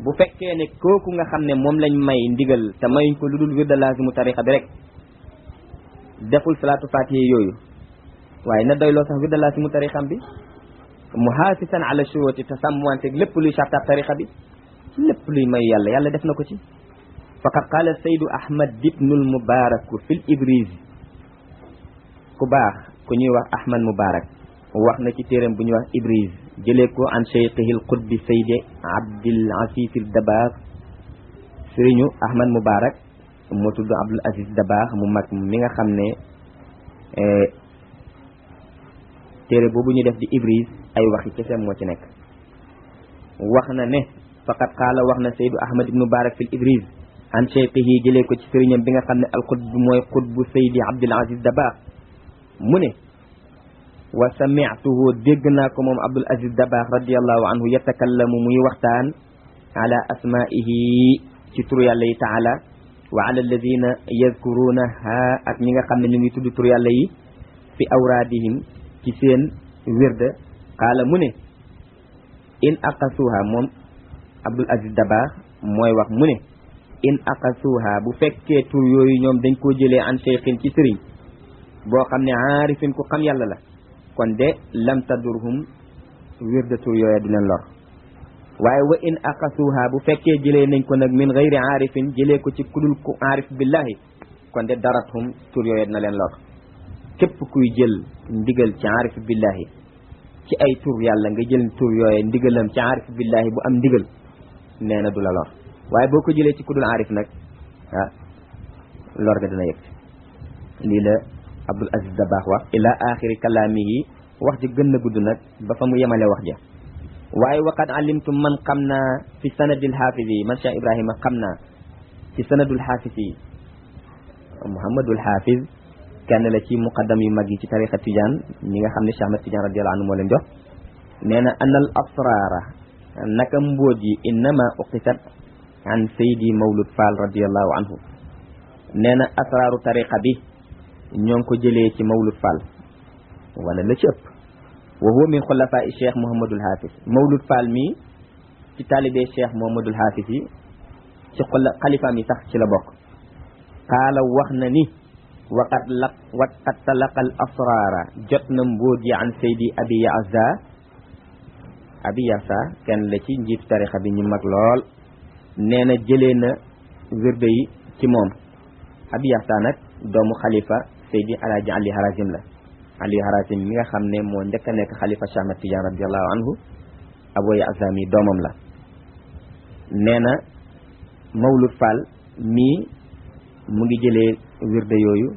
bu fekkee ne kooku nga xam ne moom lañ may ndigal te mayuñ ko lu dul wirda lazimu tariqa bi rek deful salaatu fatiha yooyu waaye na doyloo sax wirda lazimu tariqam bi muhaasisan ala shuruti te sàmmwanteeg lépp luy sartaab tariqa bi lépp luy may yàlla yàlla def na ko ci faqad qaala saydu ahmad ibnul mubarak fil ibriz ku baax ku ñuy wax ahmad mubarak wax na ci téeram bu ñuy wax ibriz jëlee ko an cheikhihi l qutbi saydi abdul aziz al dabaax sëriñu ahmad mubarak moo tudd abdul aziz dabaax mu mag mi nga xam ne téere boobu ñu def di ibriz ay waxi kese moo ci nekk wax na ne faqad qaala wax na saydu ahmad ibnu mubarak fil ibriz an cheikhihi jëlee ko ci sëriñam bi nga xam ne al qutb mooy qutbu saydi abdul aziz dabaax mu ne wa sami'tuhu dégg naa ko moom abdul aziz dabaax radiallahu anhu yatakallamu muy waxtaan ala asma'ihi ci turu yàlla yi taala wa ala alladina yadkurunaha ak ñi nga xam ne ñu ngi tudd turu yàlla yi fi awraadihim ci seen wirda qaala mu ne in aqasuha moom abdul aziz dabaax mooy wax mu ne in aqasuha bu fekkee tur yooyu ñoom dañ koo jëlee an cheikhin ci sëriñ boo xam ne aarifin ku xam yàlla la kon de lam tadurhum wirda tur yooya du leen lor waaye wa in aqasuha bu fekkee jëlee nañ ko nag min gayri aarifin jëlee ko ci kudul ku aarif billahi kon de darathum tur yooya dina leen lor képp kuy jël ndigal ci aarif billahi ci ay tur yàlla nga jël tur yooya ndigalam ci aarif billahi bu am ndigal nee na du la lor waaye boo ko jëlee ci kudul aarif nag ah lor ga dina yëg lii la abdul aziz dabaax wax ila axiri kalaamihi wax ji gën na gudd nag ba fa mu yemale wax ja waaye waqad alimtu man xam naa fi sanadil xaafis yi man cheikh ibrahima xam naa ci sanadul xaafis yi muhammadul xaafis kenn la ci muqaddam yu mag yi ci tariqa tijaan ñi nga xam ne cheikh ahmad tijaan radiallahu anhu moo leen jox nee na anal asraara naka mbóot yi innama uqisat an saydi mawlud fall radiallahu anhu nee na asraaru tariqa bi ñoo ngi ko jëlee ci mawlud fall wala la ci ëpp wa huwa min xulafaa cheikh mouhamadul hafiz mawlud fall mi ci taalibee cheikh mouhamadul hafiz yi ci xalifaam yi sax ci la bokk qaala wax na ni waqad talaqa al asraara jot na mbóot yi an saydi abi yasa kenn la ci njiitu tarixa bi ñu mag lool nee na jëlee na wirde yi ci moom abi yasa nag doomu xalifa saydi alaaji ali harazim la ali harazim mi nga xam ne moo njëkk a nekk xalifa Cheikh Ahmad Tidiane radiallahu anhu aboy azami doomam la nee na mawlud fall mii mu ngi jëlee wirde yooyu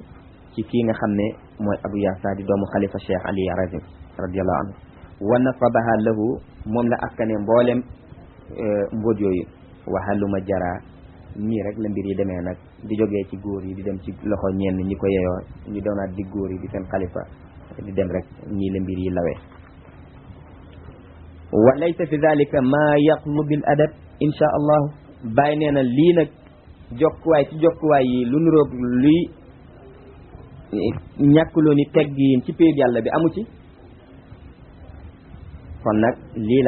ci kii nga xam ne mooy abu yasa di doomu xalifa Cheikh ali harazim radiallahu anhu wa nasabaha lahu moom la askane mboolem mbóot yooyu waxaluma jara nii rek la mbir yi demee nag di jógee ci góor yi di dem ci loxo ñenn ñi ko yeyoo ñu doonaat di góor yi di seen xalifa di dem rek nii la mbir yi lawee wa laysa fi dalika ma yaqlu bil adab insha allahu bàyyi nee na lii nag jokkuwaay ci jokkuwaay yi lu nuroog luy ñàkkuloo ni teggiin ci péeb yàlla bi amu ci kon nag lii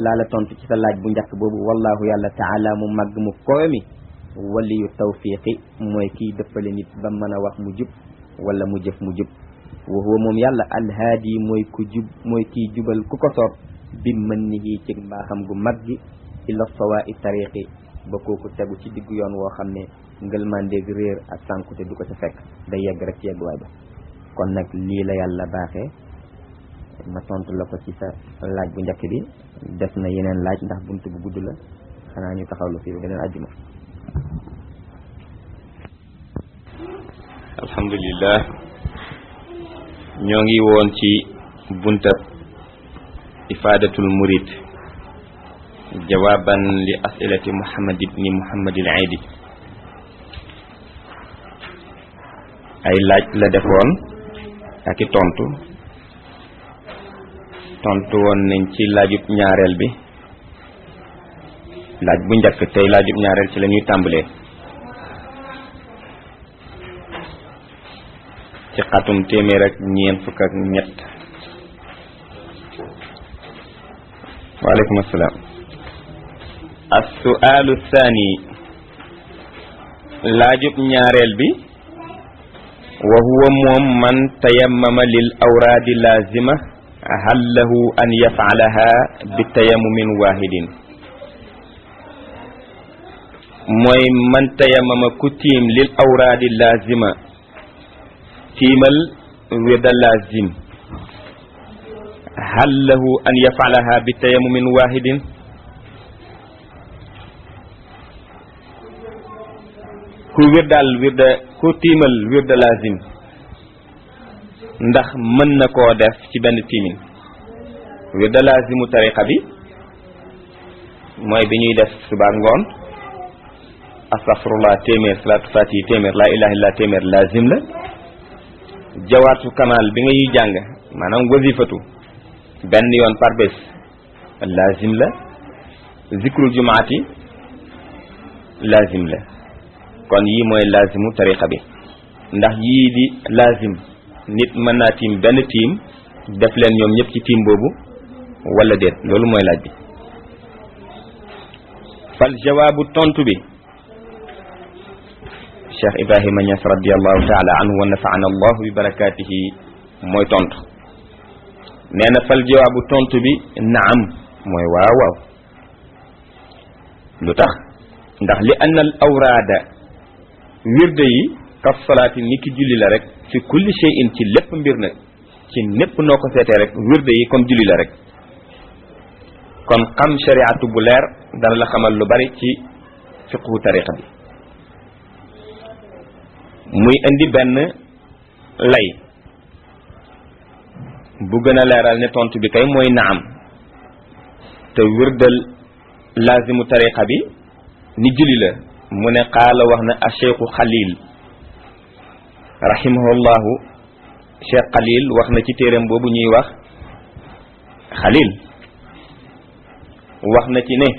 laa la tontu ci sa laaj bu njëkk boobu wallahu yàlla taala mu màgg mu kowe mi waliyu tawfiqi mooy kiy dëppale nit ba mën a wax mu jub wala mu jëf mu jub wa huwa moom yàlla alhaadi mooy ku jub mooy kiy jubal ku ko soob bi mën nihi ci mbaaxam gu mag gi ila sawaa'i tariqi ba kooku tegu ci diggu yoon woo xam ne ngëlmandeeg réer ak sànkute du ko ca fekk day yegg rek ci yegguwaay ba kon nag lii la yàlla baaxee ma tontu la ko ci sa laaj bu njëkk bi def na yeneen laaj ndax buntu bu gudd la xanaa ñu taxawlu fii ba beneen àjjuma. alhamdulillah ñoo ngi woon ci buntab ifadatul murid jawaban li asilati muhammad ibni muhammadil aidi ay laaj la defoon ak i tontu woon nañ ci laajub ñaareel bi laaj bu njëkk tey laajub ñaareel ci la ñuy tàmbalee ci xatum téeméer ak ñeent fukk ak ñett waaleykum assalaam as-su'aalu thani laajub ñaareel bi wa huwa moom man tayammama lil awraadi laazima hal lahu an yaf'alaha bi tayammumin waahidin mooy man tayammama ku tiim lil awraadi laazima tiimal wirda laazim hal lahu an yaf'alaha bi tayammumin waahidin ku tiimal wirda laazim ndax mën na koo def ci benn tiimin wirda laazimu tariqa bi mooy bi ñuy def suba ngoon astaghfirullah téeméer salaatu fatihi téeméer laa ilaha illa téeméer laazim la jawaatu kamal bi ngay jàng maanaam wazifatu benn yoon par bés laazim la zikrul jumaati laazim la kon yii mooy laazimu tariqa bi ndax yii di laazim nit mën naa tiim benn tiim def leen ñoom ñëpp ci tiim boobu wala déet loolu mooy laaj bi fal jawaabu tontu bi Cheikh Ibrahima Niass radiallahu taala anhu wa nafaana allahu bi barakatihi mooy tontu nee na fal jawaabu tontu bi naam mooy waaw waaw lu tax ndax li anna al awraada wirde yi kaf salaati ni ki julli la rek fi kulli shay'in ci lépp mbir nag ci népp noo ko seetee rek wirde yi comme julli la rek kon xam shariatu bu leer dana la xamal lu bari ci fiqhu tariqa bi muy indi benn lay bu gën a leeral ne tontu bi kay mooy naam te wirdal laazimu tariqa bi ni julli la mu ne qaala wax na a cheikhu xalil rahimahullahu cheikh xalil wax na ci téeram boobu ñuy wax xalil wax na ci ne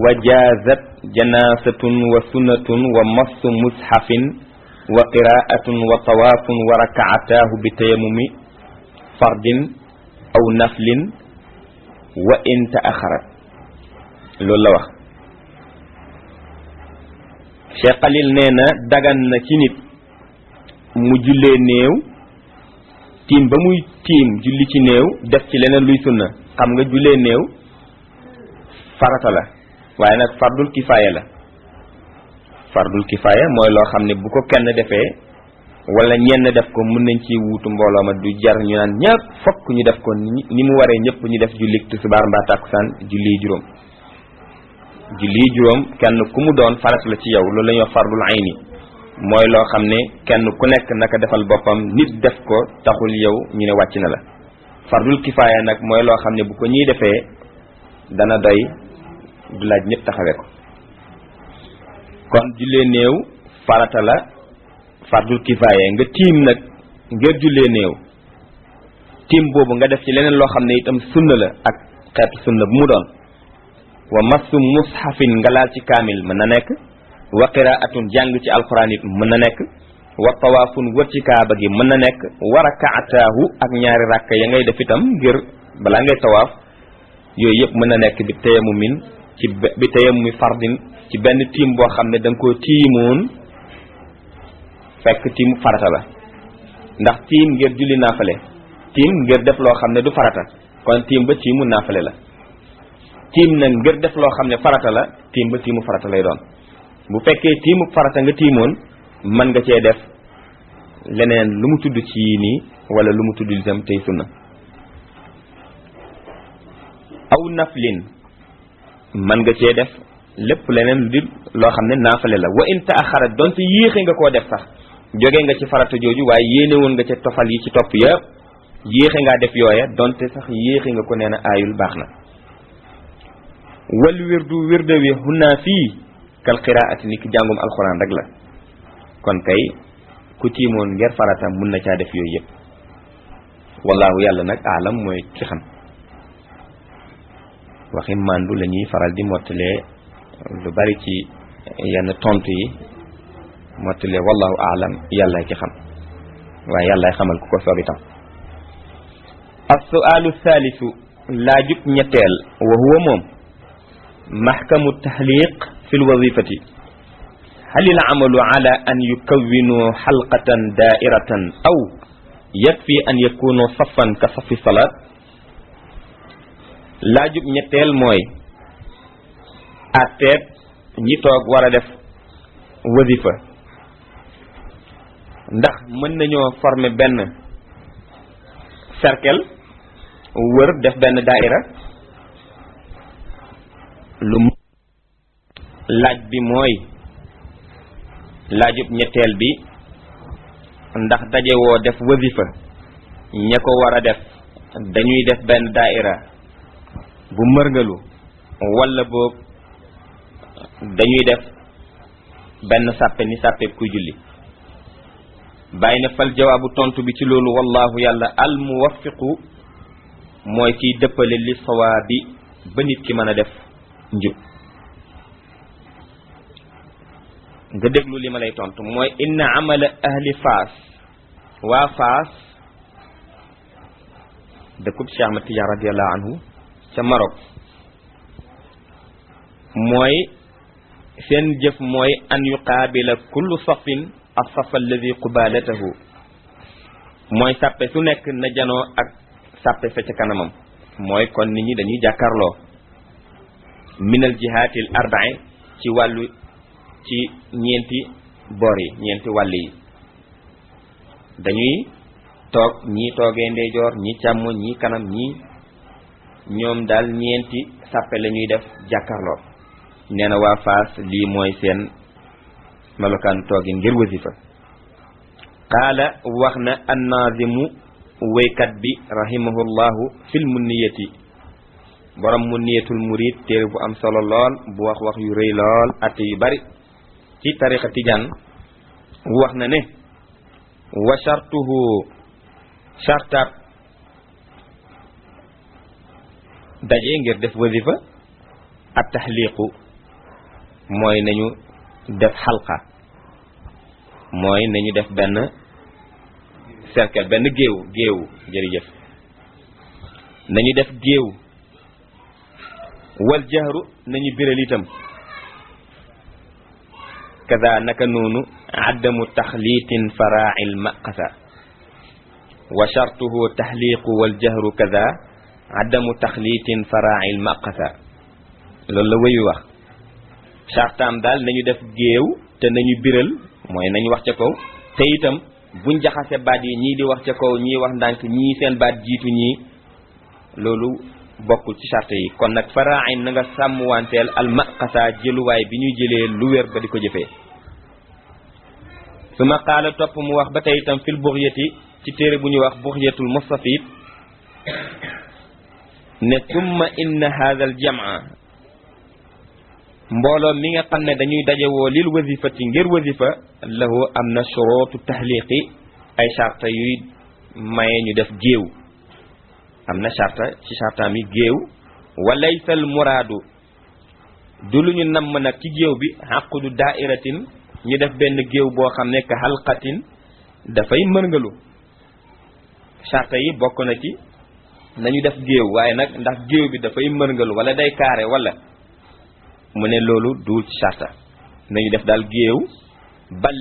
wa jaazat janaasatun wa sunnatun wa massu mushafin wa qiraatun wa tawaafun wa rakaataahu bi tayammumi fardin aw naflin wa in taaxarat loolu la wax Cheikh Khalil nee na dagan na ci nit mu jullee néew tiim ba muy tiim julli ci néew def ci leneen luy sunna xam nga jullee néew farata la waaye nag fardul kifaaya la fardul kifaaya mooy loo xam ne bu ko kenn defee wala ñenn def ko mën nañ ci wuutu mbooloo ma du jar ñu naan ñëpp fokk ñu def ko ni mu waree ñëpp ñu def julli tisbaar mbaa tàkkusaan julli juróom kenn ku mu doon farata la ci yow loolu la ñuy wax fardul ayni mooy loo xam ne kenn ku nekk naka defal boppam nit def ko taxul yow ñu ne wàcc na la fardul kifaaya nag mooy loo xam ne bu ko ñuy defee dana doy du laaj ñëpp taxawee ko kon jullee néew farata la fardul kifaaya nga tiim nag ngir jullee néew tiim boobu nga def ci leneen loo xam ne itam sunna la ak xeetu sunna bu mu doon wa massu mushafin nga laal ci kaamil mën na nekk wa qiraatun jàng ci alquran it mën na nekk wa tawaafun wër ci kaaba gi mën na nekk wa rakaataahu ak ñaari rakka ya ngay def itam ngir balaa ngay tawaaf yooyu yëpp mën na nekk bi tayammumin ci bi tayammumi fardin ci benn tiim boo xam ne da nga koo tiimoon fekk tiim farata la ndax tiim ngir julli naafale tiim ngir def loo xam ne du farata kon tiim ba tiimu naafale la tiim nag ngir def loo xam ne farata la tiim ba tiimu farata lay doon bu fekkee tiimu farata nga tiimoon mën nga cee def leneen lu mu tudd ci yii nii wala lu mu tudd itam tey sunna aw naflin mën nga cee def lépp leneen lu di loo xam ne naafale la wa in taaxara donte yéexe nga koo def sax jóge nga ci farata jooju waaye yéene woon nga ca tofal yi ci topp yëpp yéexe ngaa def yooya donte sax yéexe nga ko nee na aayul baax na wal wirdu wirde wi hunaa fii kal qiraati ni ki jàngum alxuraan rek la kon kay ku tiimoon ngir farata mun na caa def yooyu yëpp wallahu yàlla nag aalam mooy ki xam waxi màndu la ñuy faral di mottalee lu bari ci yenn tontu yi mottalee wallahu aalam yàlla ki xam waaye yàllaay xamal ku ko soob itam as-su'aalu thalithu laajub ñetteel wa huwa moom mahkamu tahliq fi lwazifati hal il amalu ala an yukawwinu xalqatan daairatan aw yakfi an yakunu safan ka safi salaat laajub ñetteel mooy atteeb ñi toog war a def wazifa ndax mën nañoo former benn cercle wër def benn daaira lu laaj bi mooy laajub ñetteel bi ndax daje woo def wazifa ña ko war a def dañuy def benn daaira bu mërngalu walla boog dañuy def benn sàppe ni sàppe kuy julli bàyyi na fal jawaabu tontu bi ci loolu wallahu yàlla al muwaffiqu mooy kiy dëppale li sawaabi ba nit ki mën a def njub nga déglu li ma lay tontu mooy inna amala ahli faas waa faas dëkkub Cheikh Ahmad Tidiane radiallahu anhu ca Maroc mooy seen jëf mooy an yuqaabila kullu safin as-safa alladi qubalatahu mooy sàppe su nekk na janoo ak sàppe sa ca kanamam mooy kon nit ñi dañuy jàkkaarloo minal jihaatil arba'i ci wàllu ci ñeenti boor yi ñeenti wàll yi dañuy toog ñii toogee ndeyjoor ñii càmmoñ ñii kanam ñii ñoom daal ñeenti sàppe la ñuy def jàkkaarloo nee na waa Faas lii mooy seen melokaan toogi ngir wasifa qaala wax na annaazimu waykat bi rahimahullahu fil munniyati borom munniyatul murid téere bu am solo lool bu wax wax yu rëy lool atte yu bari ci tariqa tijaan wax na ne wa shartuhu shartaat daje ngir def wasifa at tahliqu mooy nañu def xalqa mooy nañu def benn cercle benn géewu jërëjëf nañu def géew wal jahru nañu biral itam kada naka noonu addamu taxliitin faraa'il maqasa wa shartuhu tahliqu wal jahru kada addamu taxliitin faraa'il maqasa loolu la wéyu wax sartaam daal nañu def géew te nañu biral mooy nañu wax ca kaw te itam buñ jaxase baat yi ñii di wax ca kaw ñii wax ndànk ñii seen baat jiitu ñii loolu bokkul ci sart yi kon nag faraa'in na nga sàmmwanteel al maqasa jëluwaay bi ñuy jëlee lu wér ba di ko jëfee su ma qaala topp mu wax ba tey itam fil buxyati ci téere bu ñuy wax buxyatul mustafid ne summa inna hadha al jam'a mbooloo mi nga xam ne dañuy dajewoo lil wasifati ngir wasifa lahu am na shurutu tahliqi ay charta yuy maye ñu def géew am na charta ci chartaam yi géew walaysa al muraadu du lu ñu namm nag ci géew bi xaqudu daairatin ñu def benn géew boo xam ne ka xalqatin dafay mërngalu charta yi bokk na ci nañu def géew waaye nag ndax géew bi dafay mërngalu wala day kaare wala mu ne loolu duul ci charta nañu def daal géew bal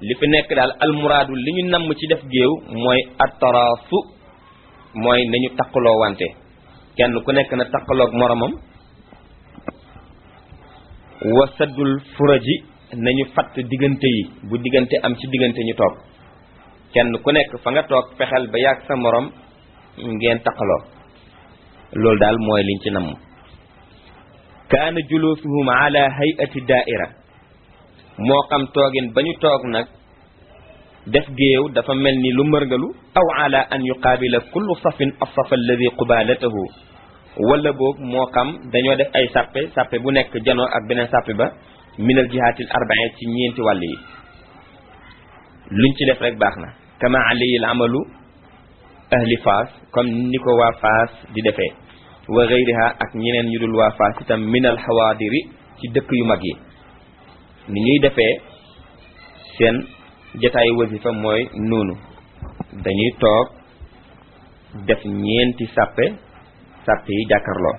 li fi nekk daal almuraadu li ñu namm ci def géew mooy attaraasu mooy nañu taqaloo wante kenn ku nekk na taqaloog moromam wa saddul furaji nañu fatt diggante yi bu diggante am ci diggante ñu toog kenn ku nekk fa nga toog fexeel ba yàgg sa morom ngeen taqaloo loolu daal mooy liñ ci namm kaana julusuhum ala hay'ati daaira moo xam toogin ba ñu toog nag def géew dafa mel ni lu mërgalu aw ala an yuqaabila kullu safin as-saf alladi qubalatahu wala boog moo xam dañoo def ay sàppe bu nekk janoo ak beneen sàppe ba minal jihaatil arba'in ci ñeenti wàll yi luñ ci def rek baax na kama alayhi al amalu ahli Faas comme ni ko waa Faas di defee wa ghayriha ak ñeneen ñu dul waa Faas itam minal xawaadiri ci dëkk yu mag yi ni ñuy defee seen jataayu wasifa mooy noonu dañuy toog def ñeenti sàppe yi jàkkarloo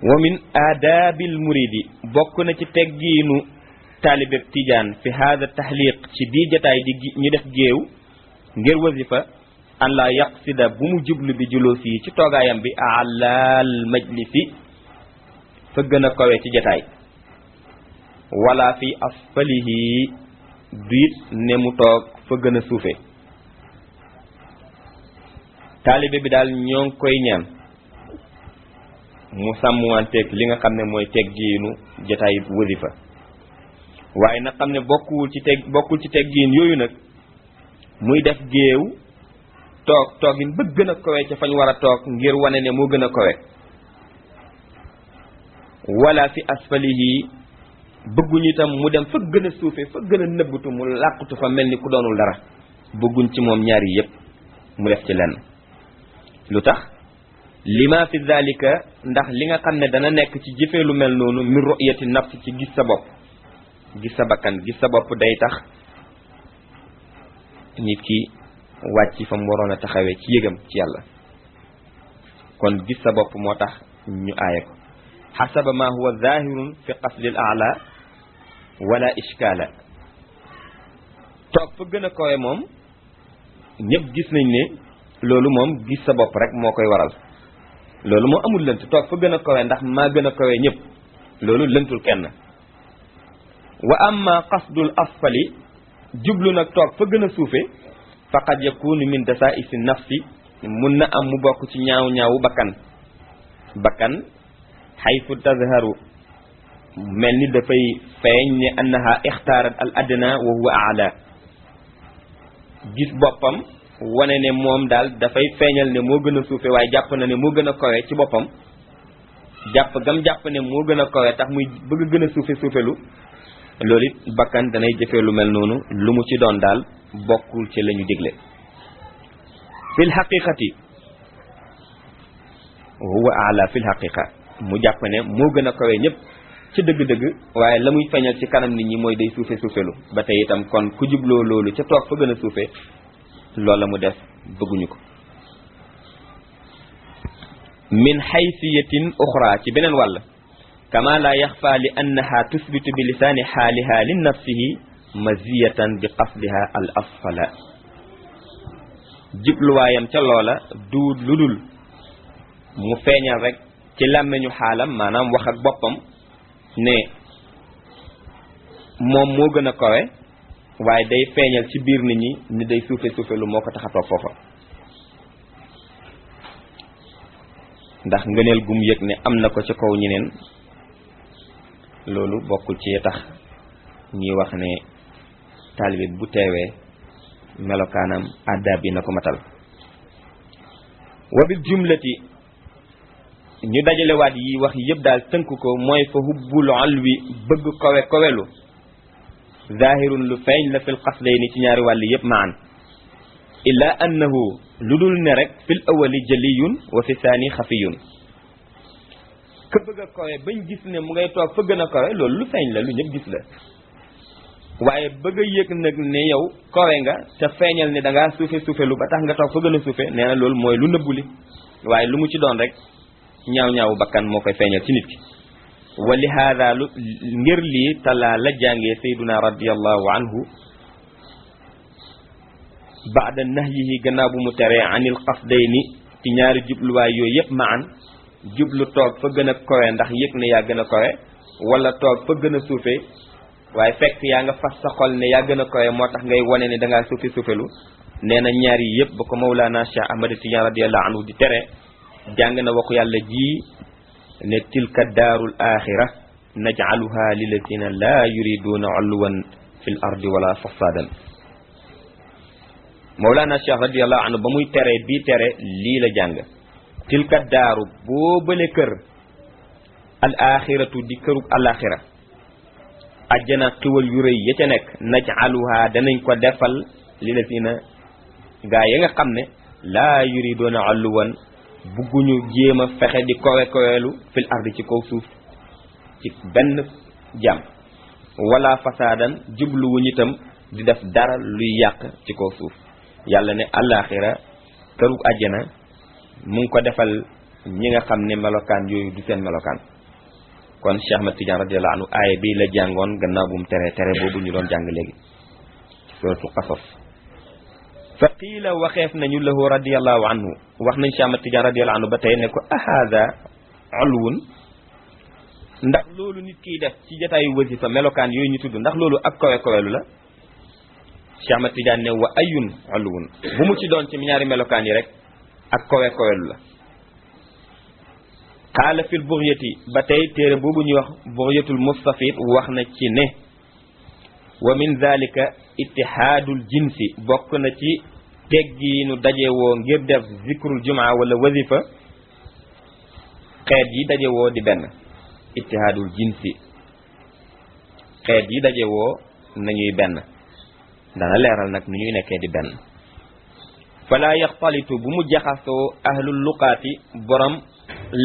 wa min aadaabil muridi bokk na ci teggiinu taalibeb tijaan fi haada tahliq ci bii jataay di ñu def géew ngir wasifa an la yaqsida bu mu jublu bi juloosi yi ci toogaayam bi alaal majlisi fa gën a kawe ci jataay wala fi asfalihi duit ne mu toog fa gën a suufe taalibe bi daal ñoo ngi koy ñaan mu sàmmwanteeg li nga xam ne mooy teggiinu jataay wasifa waaye nag xam ne bokkul ci teggiin yooyu nag muy def géew toogin ba gën a kawe ca fañ war a toog ngir wane ne moo gën a kawe wala fi asfalihi bëgguñu itam mu dem fa gën a suufe fa gën a nëbbutu mu làqutu fa mel ni ku doonul dara bëgguñ ci moom ñaari yépp mu def ci lenn lu tax lima fi zalika ndax li nga xam ne dana nekk ci jëfee lu mel noonu min ru'yati nafs ci gis sa bopp gis sa bakkan gis sa bopp day tax nit ki wàcc fa mu waroon a taxawee ci yëgam ci yàlla kon gis sa bopp moo tax ñu aaye ko xasaba ma huwa zahirun fi qasdi al a'la wala ishkaala toog fa gën a kawe moom ñëpp gis nañ ne loolu moom gis sa bopp rek moo koy waral loolu moo amul lënt toog fa gën a kawe ndax maa gën a kawe ñëpp loolu lëntul kenn wa amma qasdul asfali jublu nag toog fa gën a suufe faqad yakunu min dasaa'isi nafsi mun na am mu bokk ci ñaawu bakkan xaytu tazharu mel ni dafay feeñ ne annaha ixtaarat al adna wa huwa aala gis boppam wane ne moom daal dafay feeñal ne moo gën a suufe waaye jàpp na ne moo gën a kawe ci boppam jàpp ne moo gën a kawe tax muy bëgg gën a suufelu loolu it bakkan danay jëfee lu mel noonu lu mu ci doon daal bokkul ci la ñu digle fil haqiqati huwa aala fil haqiqa mu jàpp ne moo gën a kawe ñëpp ci dëgg-dëgg waaye la muy feeñal ci kanam nit ñi mooy day suufelu ba tey itam kon ku jubloo loolu ca toog fa gën a suufe loolu la mu def bëgguñu ko min haysiyatin uxra ci beneen wàll kama la yaxfa li annaha tusbitu bi lisaani xaaliha li nafsihi maziyatan bi qasdiha al asfala jubluwaayam ca loola du lu dul mu feeñal rek ci làmmeñu xaalam maanaam wax ak boppam ne moom moo gën a kawe waaye day feeñal ci biir nit ñi ni day suufe lu moo ko tax a toog foofa ndax ngëneel gum yëg ne am na ko ci kaw ñeneen loolu bokkul ci tax ñuy wax ne taalibe bu teewee melokaanam addaab yi na ko matal wa bil jumlati ñu dajalewaat yi wax yëpp daal tënk ko mooy fa hubbul alwi bëgg kowelu zahirun lu feeñ la fil qasdayni ci ñaari wàll yëpp maan illa annahu lu dul ne rek fil awali jaliyun wa fi saani xafiyun ka bëgg a kawe bañ gis ne mu ngay toog fa gën a kawe loolu lu feeñ la lu ñëpp gis la waaye bëgg a yëg nag ne yow kawe nga te feeñal ne da ngaa suufe lu ba tax nga toog fa gën a suufe nee na loolu mooy lu nëbbu li waaye lu mu ci doon rek ñaaw bakkan moo koy feeñal ci nit ki wa li haada lu ngir lii talaa la jàngee sayduna radiallahu anhu baada nahyihi gannaaw bu mu teree anil qasdayni ci ñaari jubluwaay yooyu yëpp maan jublu toog fa gën a kawe ndax yëg ne yaa gën a kawe wala toog fa gën a suufe waaye fekk yaa nga fas sa xol ne yaa gën a kawe moo tax ngay wane ne dangaa suufelu nee na ñaar yi yëpp ba ko Mawlana Cheikh Ahmad Tidiane radiyallahu anhu di tere jàng na waxu yàlla ji ne tilka daarul axira naj'aluha lillatina la yuriduna ulwan fil ardi wala fasadan Mawlana Cheikh radiyallahu anhu ba muy tere bii tere lii la jàng tilka daaru boobale kër al axiratu di kërug alaxira ajjana xiwal yu rëy ya ca nekk naj'aluha danañ ko defal lillatina gaa ya nga xam ne laa yuridoona ulwan bugguñu jéem a fexe di koweelu fil ardi ci kaw suuf ci benn jàmm wala fasaadan jubluwuñu itam di def dara luy yàq ci kaw suuf yàlla ne alaxira kërug ajjana mu ngi ko defal ñi nga xam ne melokaan yooyu du seen melokaan kon Cheikh Ahmad Tidiane radiyallahu anhu aaya bi la jàngoon gannaaw bu mu tere boobu ñu doon jàng léegi suratul Qasas fa qiila waxeef nañu lahu radiyallahu anhu wax nañ Cheikh Ahmad Tidiane radiyallahu anhu ba tey ne ko ahada ulwun ndax loolu nit kiy def ci jotaayu wasifa melokaan yooyu ñu tudd ndax loolu ak kowelu la Cheikh Ahmad Tidiane ne wa ayun ulwun bu mu ci doon ci ñaari melokaan yi rek ak kowelu la qaala fil bughiyati ba tey téere boobu ñuy wax bughyatul mustafid wax na ci ne wa min dhalika ittihaadul jinsi bokk na ci teggiinu dajewoo ngir def zikrul jumaa wala wazifa xeet yi dajewoo di benn ittihaadul jinsi xeet yi dajewoo nañuy benn dana leeral nag nu ñuy nekkee di benn fala yaxtalitu bu mu jaxasoo ahlul luqaati borom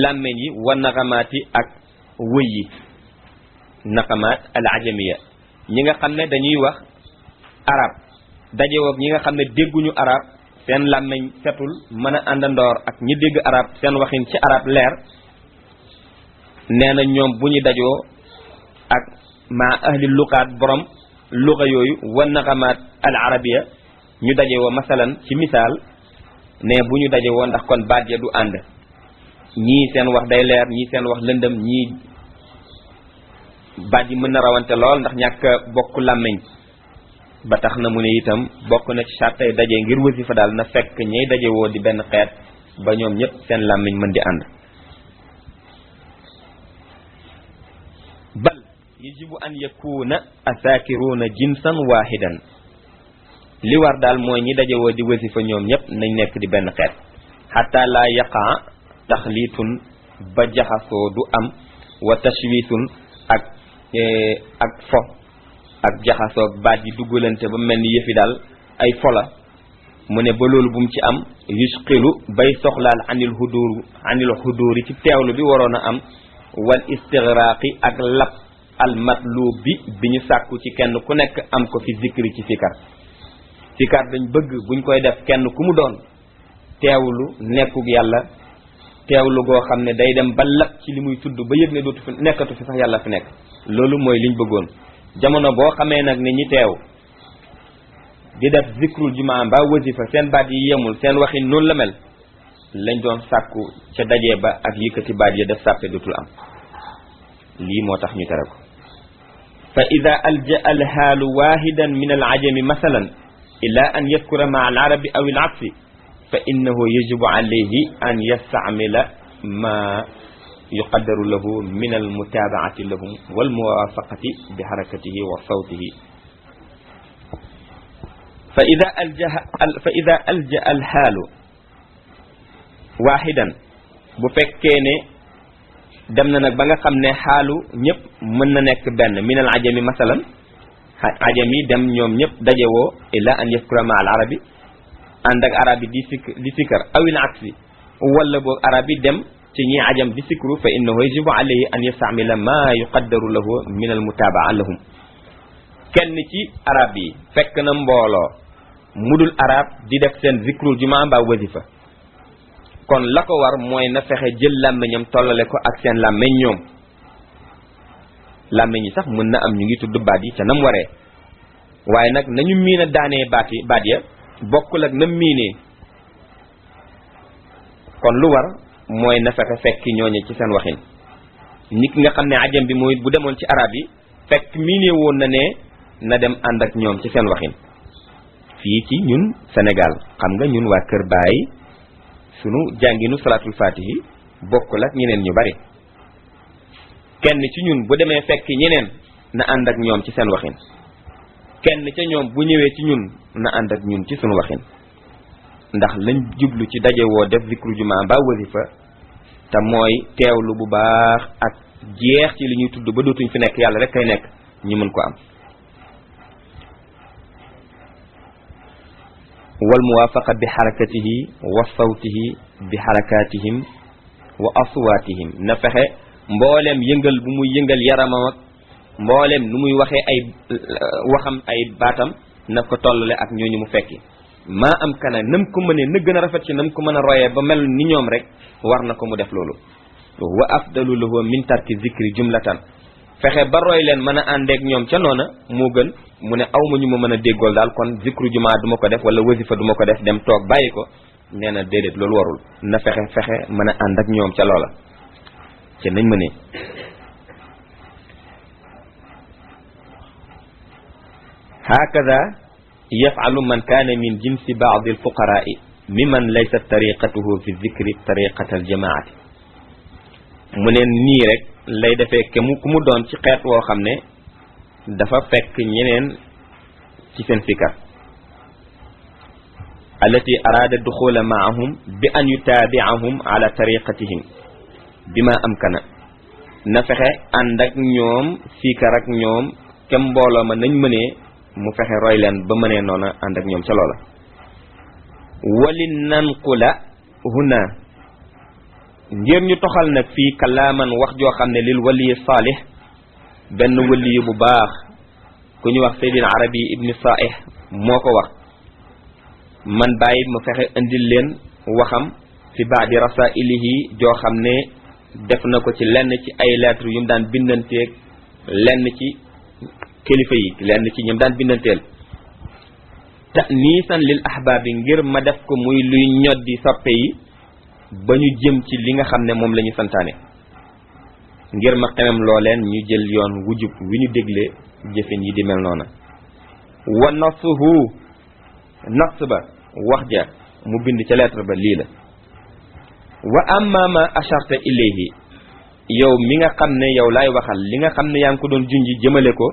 làmmeñ yi wa naqamaati ak wëy yi naqamaat al ajamiya ñi nga xam ne dañuy wax arab dajewoog ñi nga xam ne dégguñu arab seen làmmeñ setul mën a àndandoor ak ñi dégg arab seen waxin ci arab leer nee na ñoom bu ñu dajoo ak ma ahli luqaat borom luqa yooyu wa naqamaat al arabiya ñu dajewoo masalan ci misaal ne bu ñu dajewoo ndax kon baat ya du ànd ñii seen wax day leer ñii seen wax lëndëm ñii baat yi mën na rawante lool ndax ñàkk bokk làmmiñ ba tax na mu ne itam bokk na ci sartay daje ngir wasifa daal na fekk ñey daje woo di benn xeet ba ñoom ñëpp seen làmmiñ mën di ànd bal yajibu an yakuna asakiruna jinsan wahidan li war daal mooy ñi daje woo di wasifa ñoom ñëpp nañ nekk di benn xeet hatta la yaqa taxliitun ba jaxasoo du am wa tashwiisun ak fo ak jaxasoo baat yi duggalante ba mel ni yëfi daal ay fola mu ne ba loolu bu mu ci am yusqilu bay soxlaal anil xuduuri ci teewlu bi waroon a am wal istigraaqi ak lab al matlub bi ñu sàkku ci kenn ku nekk am ko fi zikri ci sikar dañ bëgg buñ koy def kenn ku mu doon teewlu nekkug yàlla teewlu goo xam ne day dem ba lab ci li muy tudd ba yëg ne dootu fi nekkatu fi sax yàlla fi nekk loolu mooy liñ bëggoon jamono boo xamee nag ne ñi teew di def zikrul jumaa mbaa wasifa seen baat yi yemul seen waxin noonu la mel lañ doon sàkku ca dajee ba ak yëkkati baat ya def sàppe dootul am lii moo tax ñu tere ko fa ida alja al haalu wahidan min al ajami masalan ila an yadkura ma al arabi aw al aksi fa innahu yajibu alayhi an yastamila ma yuqaddaru lahu min al mutabaati lahum wal muwafaqati bi harakatihi wa sawtihi fa ida alja al haalu wahidan bu fekkee ne dem na nag ba nga xam ne xaalu ñëpp mën na nekk benn min al ajami masalan ajami dem ñoom ñëpp dajewoo ila an yaskura ma al arabi ànd ak arab yi di sikkar awil aksi wala boog arab yi dem ci ñi ajam di sikru fa innahu yajibu alayhi an yastamila ma yuqaddaru lahu min al mutabaa lahum kenn ci arab yi fekk na mbooloo mudul arab di def seen zikrul jumaa mbaa wasifa kon la ko war mooy na fexe jël làmmiñam tollale ko ak seen làmmiñ ñoom làmmiñ yi sax mën na am ñu ngi tudd baat yi ca nam waree waaye nag nañu miin a daanee baat ya bokkul ak nam miinee kon lu war mooy na fexe fekki ñooñe ci seen waxin nit ki nga xam ne ajam bi mooy bu demoon ci arab yi fekk miinee woon na ne na dem ànd ak ñoom ci seen waxin fii ci ñun Sénégal xam nga ñun waa Kër Baay sunu jànginu salaatul faatihi bokkul ak ñeneen ñu bari kenn ci ñun bu demee fekk ñeneen na ànd ak ñoom ci seen waxin kenn ca ñoom bu ñëwee ci ñun na ànd ak ñun ci sunu waxin ndax lañ jublu ci daje woo def zikru jumaa mbaa wasifa te mooy teewlu bu baax ak jeex ci li ñuy tudd ba dootuñ fi nekk yàlla rek kay nekk ñu mën ko am wal muwaafaqa bi xarakatihi wa sawtihi bi xarakatihim wa aswaatihim na fexe mbooleem yëngal bu muy yëngal yaramam ak mbooleem nu muy waxee ay waxam ay baatam na ko tollale ak ñooñu mu fekki maa am kana nam ko mënee na gën a rafet ci nam ko mën a royee ba mel ni ñoom rek war na ko mu def loolu wa afdalu lahu min tarki zikri jumlatan fexe ba roy leen mën a àndeek ñoom ca noona moo gën mu ne aw ma ñu ma mën a déggool daal kon zikru jumaa du ma ko def wala wasifa du ma ko def dem toog bàyyi ko nee na déedéet loolu warul na fexe mën a ànd ak ñoom ca loola ca nañ mënee hakada yafalu man kaana min jinsi baadi alfuqaraai mimman laysa tariqatuhu fi zikri tariqata aljamaati mu ne nii rek lay defee ku mu doon ci xeet woo xam ne dafa fekk ñeneen ci seen fikar allati araada duxula maahum bi an yutaabiahum ala tariqatihim bima amkana na fexe ànd ak ñoom fikar ak ñoom kem mbooloo ma nañ mënee mu fexe roy leen ba mënee noona ànd ak ñoom ca loola wali nanqula huna ngir ñu toxal nag fii kalaaman wax joo xam ne lil waliyi saalih benn waliyu bu baax ku ñu wax Seydina Arabi ibni Saih moo ko wax man bàyyi mu fexe indil leen waxam fi baadi rasailihi joo xam ne def na ko ci lenn ci ay lettres yu mu daan bindanteeg lenn ci kilifa yi lenn ci ñoom daan bindanteel ta'niisan lil ahbaabi ngir ma def ko muy luy ñoddi soppe yi ba ñu jëm ci li nga xam ne moom la ñu santaane ngir ma xemem loo leen ñu jël yoon wujub wi ñu dégle jëfin yi di mel noona wa nasuhu nas ba wax ja mu bind ca lettre ba lii la wa amma ma asharta ilayhi yow mi nga xam ne yow laay waxal li nga xam ne yaa ngi ko doon junji jëmale ko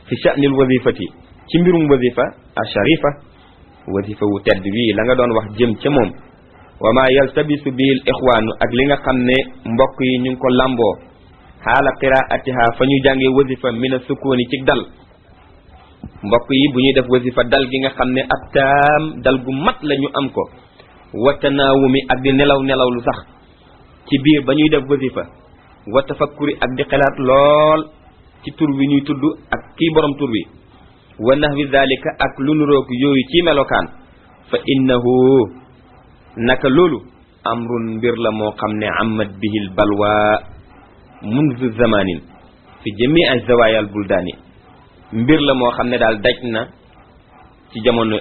fi sha'nil wazifati ci mbirum wazifa asharifa wazifa wu tedd wii la nga doon wax jëm ca moom wa ma yaltabisu bil ixwaanu ak li nga xam ne mbokk yi ñu ngi ko lamboo xaala qiraatiha fa ñu jàngee wasifa mina sukkooni ci dal mbokk yi bu ñuy def wasifa dal gi nga xam ne ab taam dal gu mat la ñu am ko wa tanaawumi ak di nelaw lu sax ci biir ba ñuy def wasifa wa tafakkuri ak di xelaat lool ci tur wi ñuy tudd ak kii borom tur wi wa nahwi zalika ak lu nuroog yooyu ci melokaan fa innahu naka loolu amrun mbir la moo xam ne amat bihil balwa munzu zamanin fi jami ay zawayal buldaani mbir la moo xam ne daal daj na ci jamono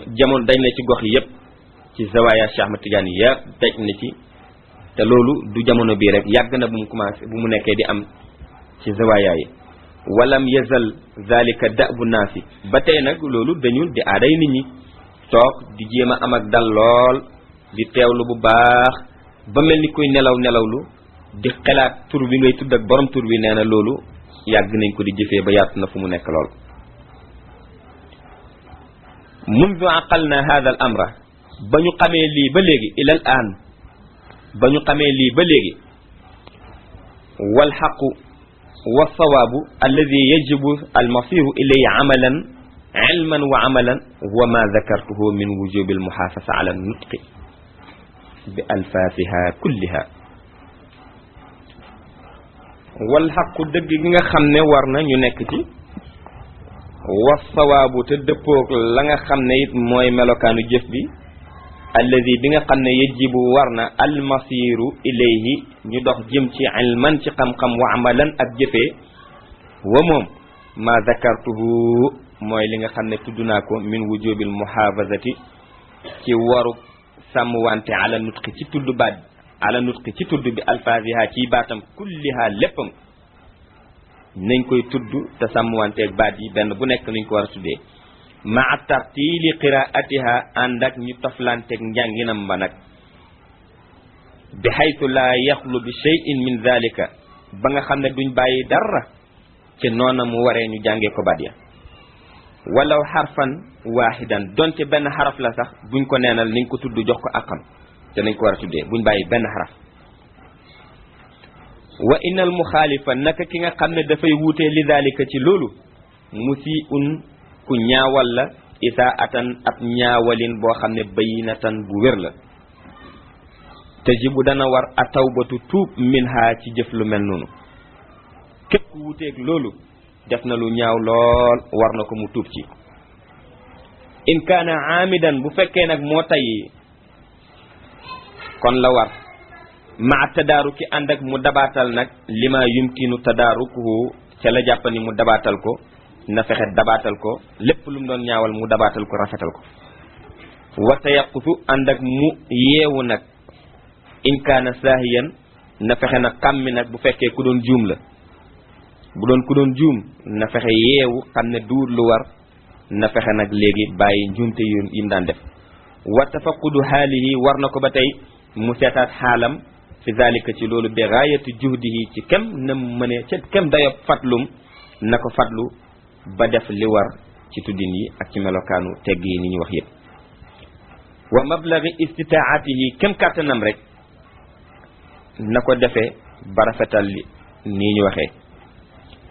daj na ci gox yépp ci zawaya Cheikh Ahmad Tidiane yépp daj na ci te loolu du jamono bii rek yàgg na bu mu commencé bu mu nekkee di am ci zawaya yi walam yazal zalika da'bu naasi ba tey nag loolu dañul di aaday nit ñi toog di jéem a am ak dal lool di teewlu bu baax ba mel ni kuy nelawlu di xelaat tur wi ngay tudd ak borom tur wi nee na loolu yàgg nañ ko di jëfee ba yaatu na fu mu nekk lool mundu aqalna hadha al amra ba ñu xamee lii ba léegi ilal aan ba ñu xamee lii ba léegi wal xaqu wa sawaabu alladi yajibu al masiru ilayhi amalan ilman wa amalan wa ma dakartuhu min wujubi al muhaafasa ala nutqi bi alfaatiha kulliha wal xaqu dëgg gi nga xam ne war na ñu nekk ci wa sawaabu te dëppoog la nga xam ne it mooy melokaanu jëf bi alladi bi nga xam ne yajibu war na almasiru ilayhi ñu dox jëm ci ilman ci xam-xam wa amalan ak jëfee wa moom ma zakartuhu mooy li nga xam ne tudd naa ko min wujubil muhaafazati ci waru sàmm wante ala nutqi ci tudd baat ala nutqi ci tudd bi alfaasiha ci baatam kulliha léppam nañ koy tudd te sàmm wanteeg baat yi benn bu nekk nuñ ko war a tuddee maa tartili qiraatiha ànd ak ñu toflanteeg njànginam ba nag bi haytu laa yaxlu bi shay'in min zalika ba nga xam ne duñ bàyyi dara ci noona mu waree ñu jàngee ko baat ya walaw xarfan waaxidan donte benn xaraf la sax buñ ko neenal niñ ko tudd jox ko akam te nañ ko war a tuddee buñ bàyyi benn xaraf wa innal muxaalifa naka ki nga xam ne dafay wuutee li dalika ci loolu musiun ku ñaawal la isaatan ab ñaawalin boo xam ne bayinatan bu wér la tajibu dana war a tawbatu tuub minha ci jëf lu mel noonu képp ku wuuteeg loolu def na lu ñaaw lool war na ko mu tuub ci in kaana aamidan bu fekkee nag moo tayyi kon la war maa tadaaruki ànd ak mu dabaatal nag lima yumkinu tadaarukuhu ca la jàpp ni mu dabaatal ko na fexe dabaatal ko lépp lu mu doon ñaawal mu dabaatal ko rafetal ko wa tayaqutu ànd ak mu yeewu nag in kaana saahiyan na fexe nag xàmmi nag bu fekkee ku doon juum la bu doon ku doon juum na fexe yeewu xam ne duur lu war na fexe nag léegi bàyyi njuumte yi mu daan def wa tafaqudu haalihi war na ko ba tey mu seetaat xaalam fi zalika ci loolu bi gaayati juhdihi ci kem na mëne ca kem dayob fatlum na ko fatlu ba def li war ci tuddin yi ak ci melokaanu tegg yi ni ñu wax yépp wa mablagi istitaatihi kem kàttanam rek na ko defee ba rafetal li nii ñu waxee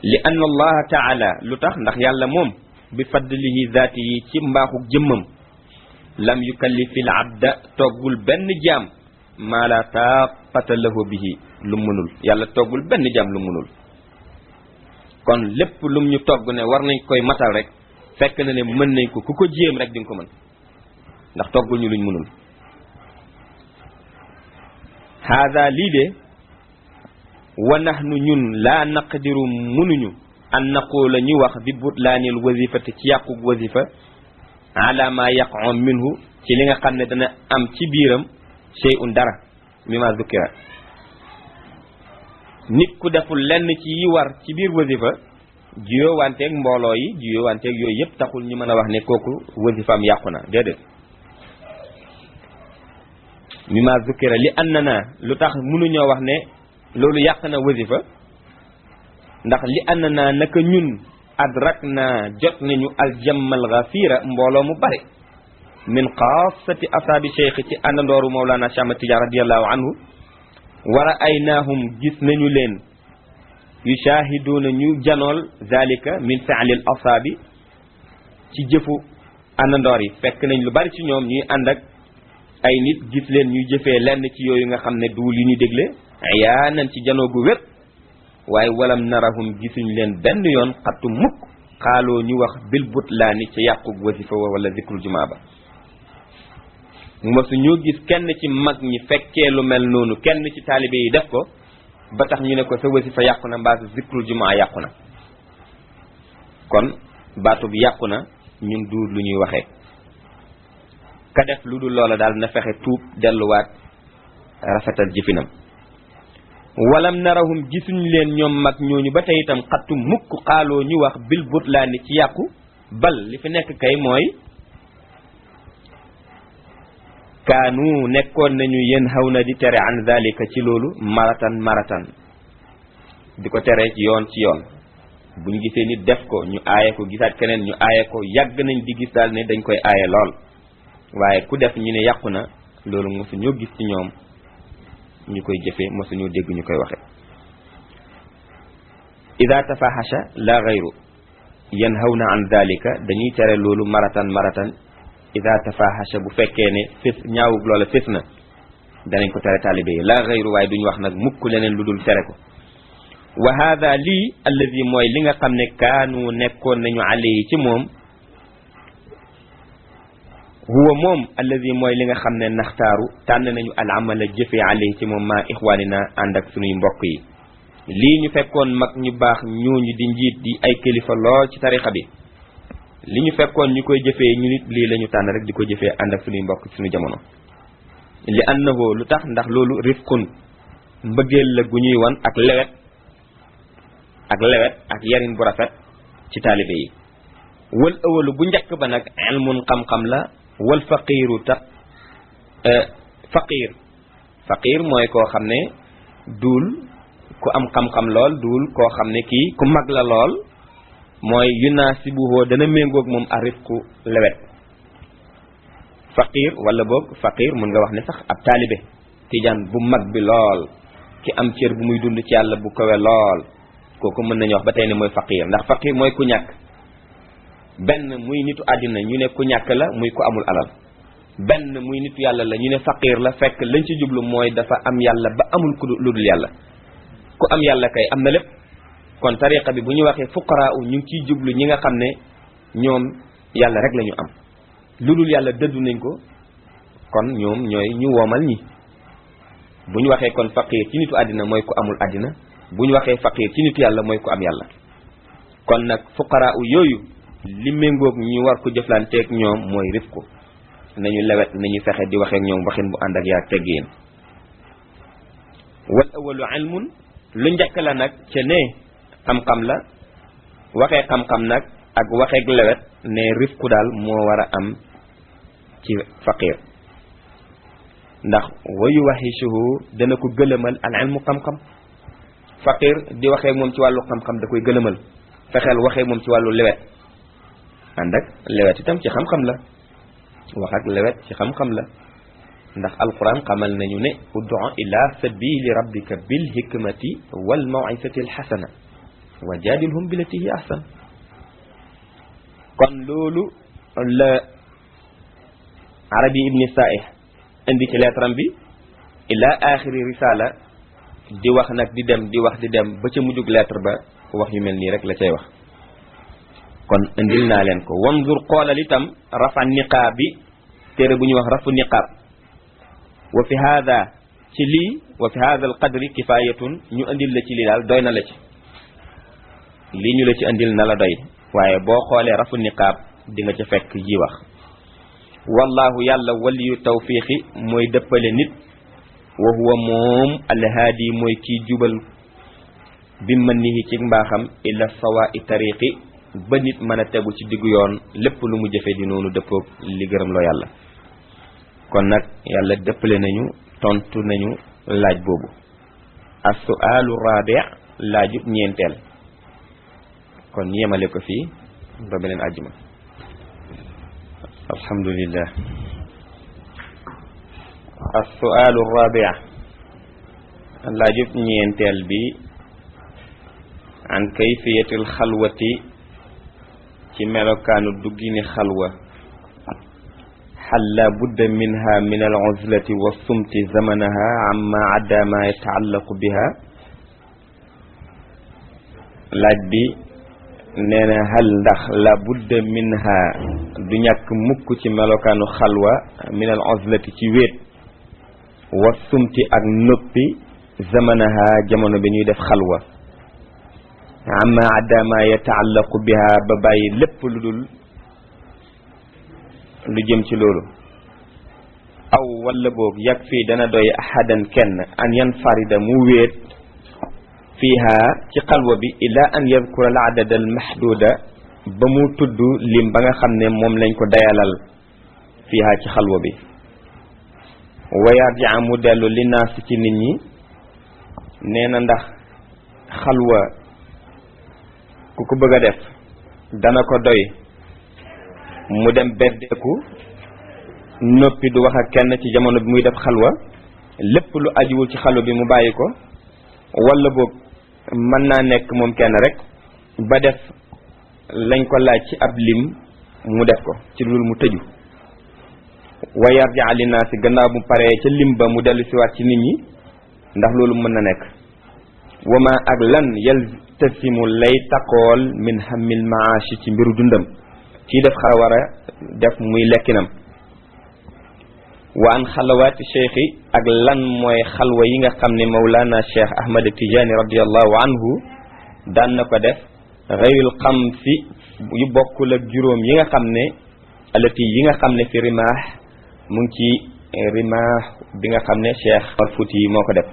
li anna allaha taala lu tax ndax yàlla moom bi fadlihi zaati yi ci mbaaxu jëmmam lam yukallifil abda toggul benn jaam maa la taqata lahu bihi lu mënul yàlla toggul benn jaam lu mënul kon lépp lum ñu togg ne war nañ koy matal rek fekk na ne mën nañ ko ku ko jéem rek di nga ko mën ndax toggul ñu luñ mënul haada lii de wa nahnu ñun laa naqdiru mënuñu an naqula ñu wax bi butlaanil wasifati ci yàqug wasifa ala ma yaqon minhu ci li nga xam ne dana am ci biiram shay'un dara mimma zukira nit ku deful lenn ci yi war ci biir wasifa juyoo wanteeg mbooloo yi juyoo wanteeg yooyu yëpp taxul ñu mën a wax ne kooku wasifaam yàqu na déedéet mimma zukira li annana lu tax mënuñoo wax ne loolu yàq na wasifa ndax li annana naka ñun adrak na jot nañu aljammal ghafira mbooloo mu bare min xaasati asaabi cheikh ci àndandooru Mawlana Cheikh Ahmad Tidiane radiallahu anhu wa ra'aynaahum gis nañu leen yushahiduuna ñu janool zalika min fi'lil asaabi ci jëfu àndandoor yi fekk nañ lu bari ci ñoom ñuy ànd ak ay nit gis leen ñuy jëfee lenn ci yooyu nga xam ne duul yu ñu dégle ayaanan ci janoo gu wér waaye walam narahum gisuñ leen benn yoon xattu mukk xaaloo ñu wax bil butlaani ci yàqug wasifa wala zikrul jumaa ba mosu ñoo gis kenn ci mag ñi fekkee lu mel noonu kenn ci taalibe yi def ko ba tax ñu ne ko sa wasifa yàqu na mbaa sa zikrul jumaa yàqu na kon baatu bi yàqu na ñun duur lu ñuy waxee ka def lu dul loola daal na fexe tuub delluwaat rafetal jëfinam walam narahum gisuñ leen ñoom mag ñooñu ba tey itam xattu mukk xaaloo ñu wax bil butlaani ci yàqu bal li fi nekk kay mooy kaanu nekkoon nañu yéen xaw na di tere an zalika ci loolu maratan di ko tere ci yoon buñ gisee nit def ko ñu aaye ko gisaat keneen ñu aaye ko yàgg nañ di gis daal ne dañ koy aaye lool waaye ku def ñu ne yàqu na loolu mosu ñoo gis ci ñoom ñu koy jëfee mosu ñoo dégg ñu koy waxe ida tafahasha la gayru yanhawna an zalika dañuy tere loolu maratan ida tafahasha bu fekkee ne fés ñaawug loola fés na danañ ko tere taalibe yi la gayru waaye duñ wax nag mukk leneen lu dul tere ko wa hada lii allazi mooy li nga xam ne kaanu nekkoon nañu alayhi ci moom huwa moom allazi mooy li nga xam ne naxtaaru tànn nañu al amala jëfee alayhi ci moom maa ixwaanina ànd ak sunuy mbokk yi lii ñu fekkoon mag ñu baax ñooñu di njiit di ay kilifa lool ci tarixa bi li ñu fekkoon ñu koy jëfee ñu nit lii la ñu tànn rek di ko jëfee ànd ak sunuy mbokk ci sunu jamono li annahu lu tax ndax loolu rifqun mbëggeel la gu ñuy wan ak lewet ak yarin bu rafet ci taalibe yi wal awalu bu njëkk ba nag ilmun xam-xam la wal faqiiru ta faqiir mooy koo xam ne duul ku am xam-xam lool duul koo xam ne kii ku mag la lool mooy yunaasibuhu dana méngoog moom arifku lewet faqiir wala boog faqiir mun nga wax ne sax ab taalibe tijaan bu mag bi lool ki am cër bu muy dund ci yàlla bu kawe lool kooku mën nañu wax ba tey ne mooy faqiir ndax faqiir mooy ku ñàkk benn muy nitu àddina ñu ne ku ñàkk la muy ku amul alal benn muy nitu yàlla la ñu ne faqiir la fekk lañ ci jublu mooy dafa am yàlla ba amul ku lu dul yàlla ku am yàlla kay am na lépp kon tariqa bi bu ñu waxee fuqaraa ñu ngi ciy jublu ñi nga xam ne ñoom yàlla rek la ñu am lu dul yàlla dëddu nañ ko kon ñoom ñooy ñu woomal ñi bu ñu waxee kon faqiir ci nitu àddina mooy ku amul àddina bu ñu waxee faqiir ci nitu yàlla mooy ku am yàlla kon nag fuqaraa yooyu li méngoog ñu war ko jëflanteeg ñoom mooy rifku nañu lewet nañu fexe di waxeek ñoom waxin bu ànd ak yaa teggiin wal awalu ilmun lu njëkk la nag ca ne xam-xam la waxee xam-xam nag ak waxeek lewet ne rifku daal moo war a am ci faqiir ndax wayu waxisuhu dana ko gëlëmal al ilmu xam-xam faqiir di waxee moom ci wàllu xam-xam da koy gëlëmal fexeel waxee moom ci wàllu lewet ànd ak lewet itam ci xam-xam la wax ak lewet ci xam-xam la ndax alquran xamal nañu ne ud'u ila sabili rabbika bil hikmati wal maw'izati al hasana wa jadilhum billati hi ahsan kon loolu la arabi ibni sa'ih indi ci lettre bi ila axiri risala di wax nag di dem di wax di dem ba ca mujjug lettre ba wax yu mel nii rek la cay wax kon indil naa leen ko wanzur xoolal itam rafa niqaabi téere bu ñuy wax rafu niqaab wa fi hada ci lii wa fi hada al qadri kifayatun ñu indil la ci lii daal doy na la ci lii ñu la ci indil na la doy waaye boo xoolee rafu niqaab di nga ca fekk yi wax wallahu yàlla waliyu tawfiqi mooy dëppale nit wa huwa moom alhaadi mooy kii jubal bi mannihi ci mbaaxam ila sawaa'i tariqi ba nit mën a tegu ci diggu yoon lépp lu mu jëfe di noonu dëppoog li gërëm loo yàlla kon nag yàlla dëppale nañu tontu nañu laaj boobu as-su'aalu rabi' laajub ñeenteel kon yemale ko fii ba beneen àjjuma alhamdulillah as-su'aalu rabi' laajub ñeenteel bi an kayfiyatil xalwati ci melokaanu duggini xalwa hal la budda minha min al uzlati wa sumti zamanaha amma adda ma yataallaqu biha laaj bi nee na hal ndax la budda minha du ñàkk mukk ci melokaanu xalwa min al uzlati ci wéet wa sumti ak noppi zamanaha jamono bi ñuy def xalwa amma adama yataallaqu biha ba bàyyi lépp lu dul lu jëm ci loolu aw wala boog yag fii dana doy ahadan kenn an yanfarida mu wéet fiiha ci xalwa bi ila an yadkura al adad al mahduda ba mu tudd lim ba nga xam ne moom lañ ko dayalal fiiha ci xalwa bi wa yarjaa mu dellu li naas ci nit ñi nee na ndax xalwa ku ko bëgg a def dana ko doy mu dem beddeeku noppi du wax ak kenn ci jamono bi muy def xalwa lépp lu ajuwul ci xalwa bi mu bàyyi ko wala boog mën naa nekk moom kenn rek ba def lañ ko laaj ci ab lim mu def ko ci loolu mu tëju wa yarja li naasi gannaaw bu paree ca lim ba mu dellu siwaat ci nit ñi ndax loolu mën na nekk wama ak lan yaltasimu lay taqool min hammil maashi ci mbiru dundam kii def xar war a def muy lekkinam wa an xalawaati cheikhi ak lan mooy xalwa yi nga xam ne mawlana cheikh ahmad tijaani radiallahu anhu daan na ko def xayril xamsi yu bokkul ak juróom yi nga xam ne alati yi nga xam ne fi rimaax mu ngi ci rimaax bi nga xam ne cheikh Fuuti yi moo ko def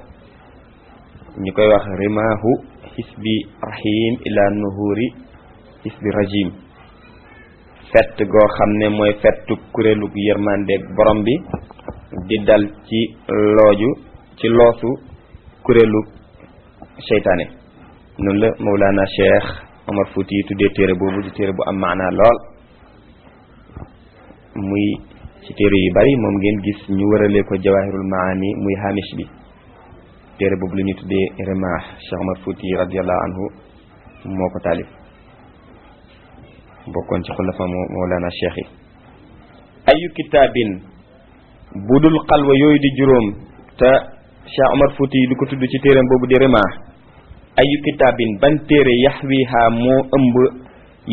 ñu koy wax rimaahu xisbi rahim ila nuhuri xisbi rajim fett goo xam ne mooy fettu kuréelu yërmandeeg borom bi di dal ci loosu kuréelu seytaane. noonu la Mawlana Cheikh Omar Fouti yi tuddee téere boobu di téere bu am maanaa lool, muy ci téere yu bari moom ngeen gis ñu wëralee ko Jawahirul Maani muy hamish bi. téere boobu la ñuy tuddee Rimah, Cheikh Omar Fouti radiyallahu anhu moo ko taalif, bokkoon ci xulafa Mawlana Cheikh yi. ayu kitaabin bu dul xalwa yooyu di juróom te Cheikh Omar Fouti yi di ko tudd ci téereem boobu di Rimah, ayu kitaabin ban téere yaxwiha moo ëmb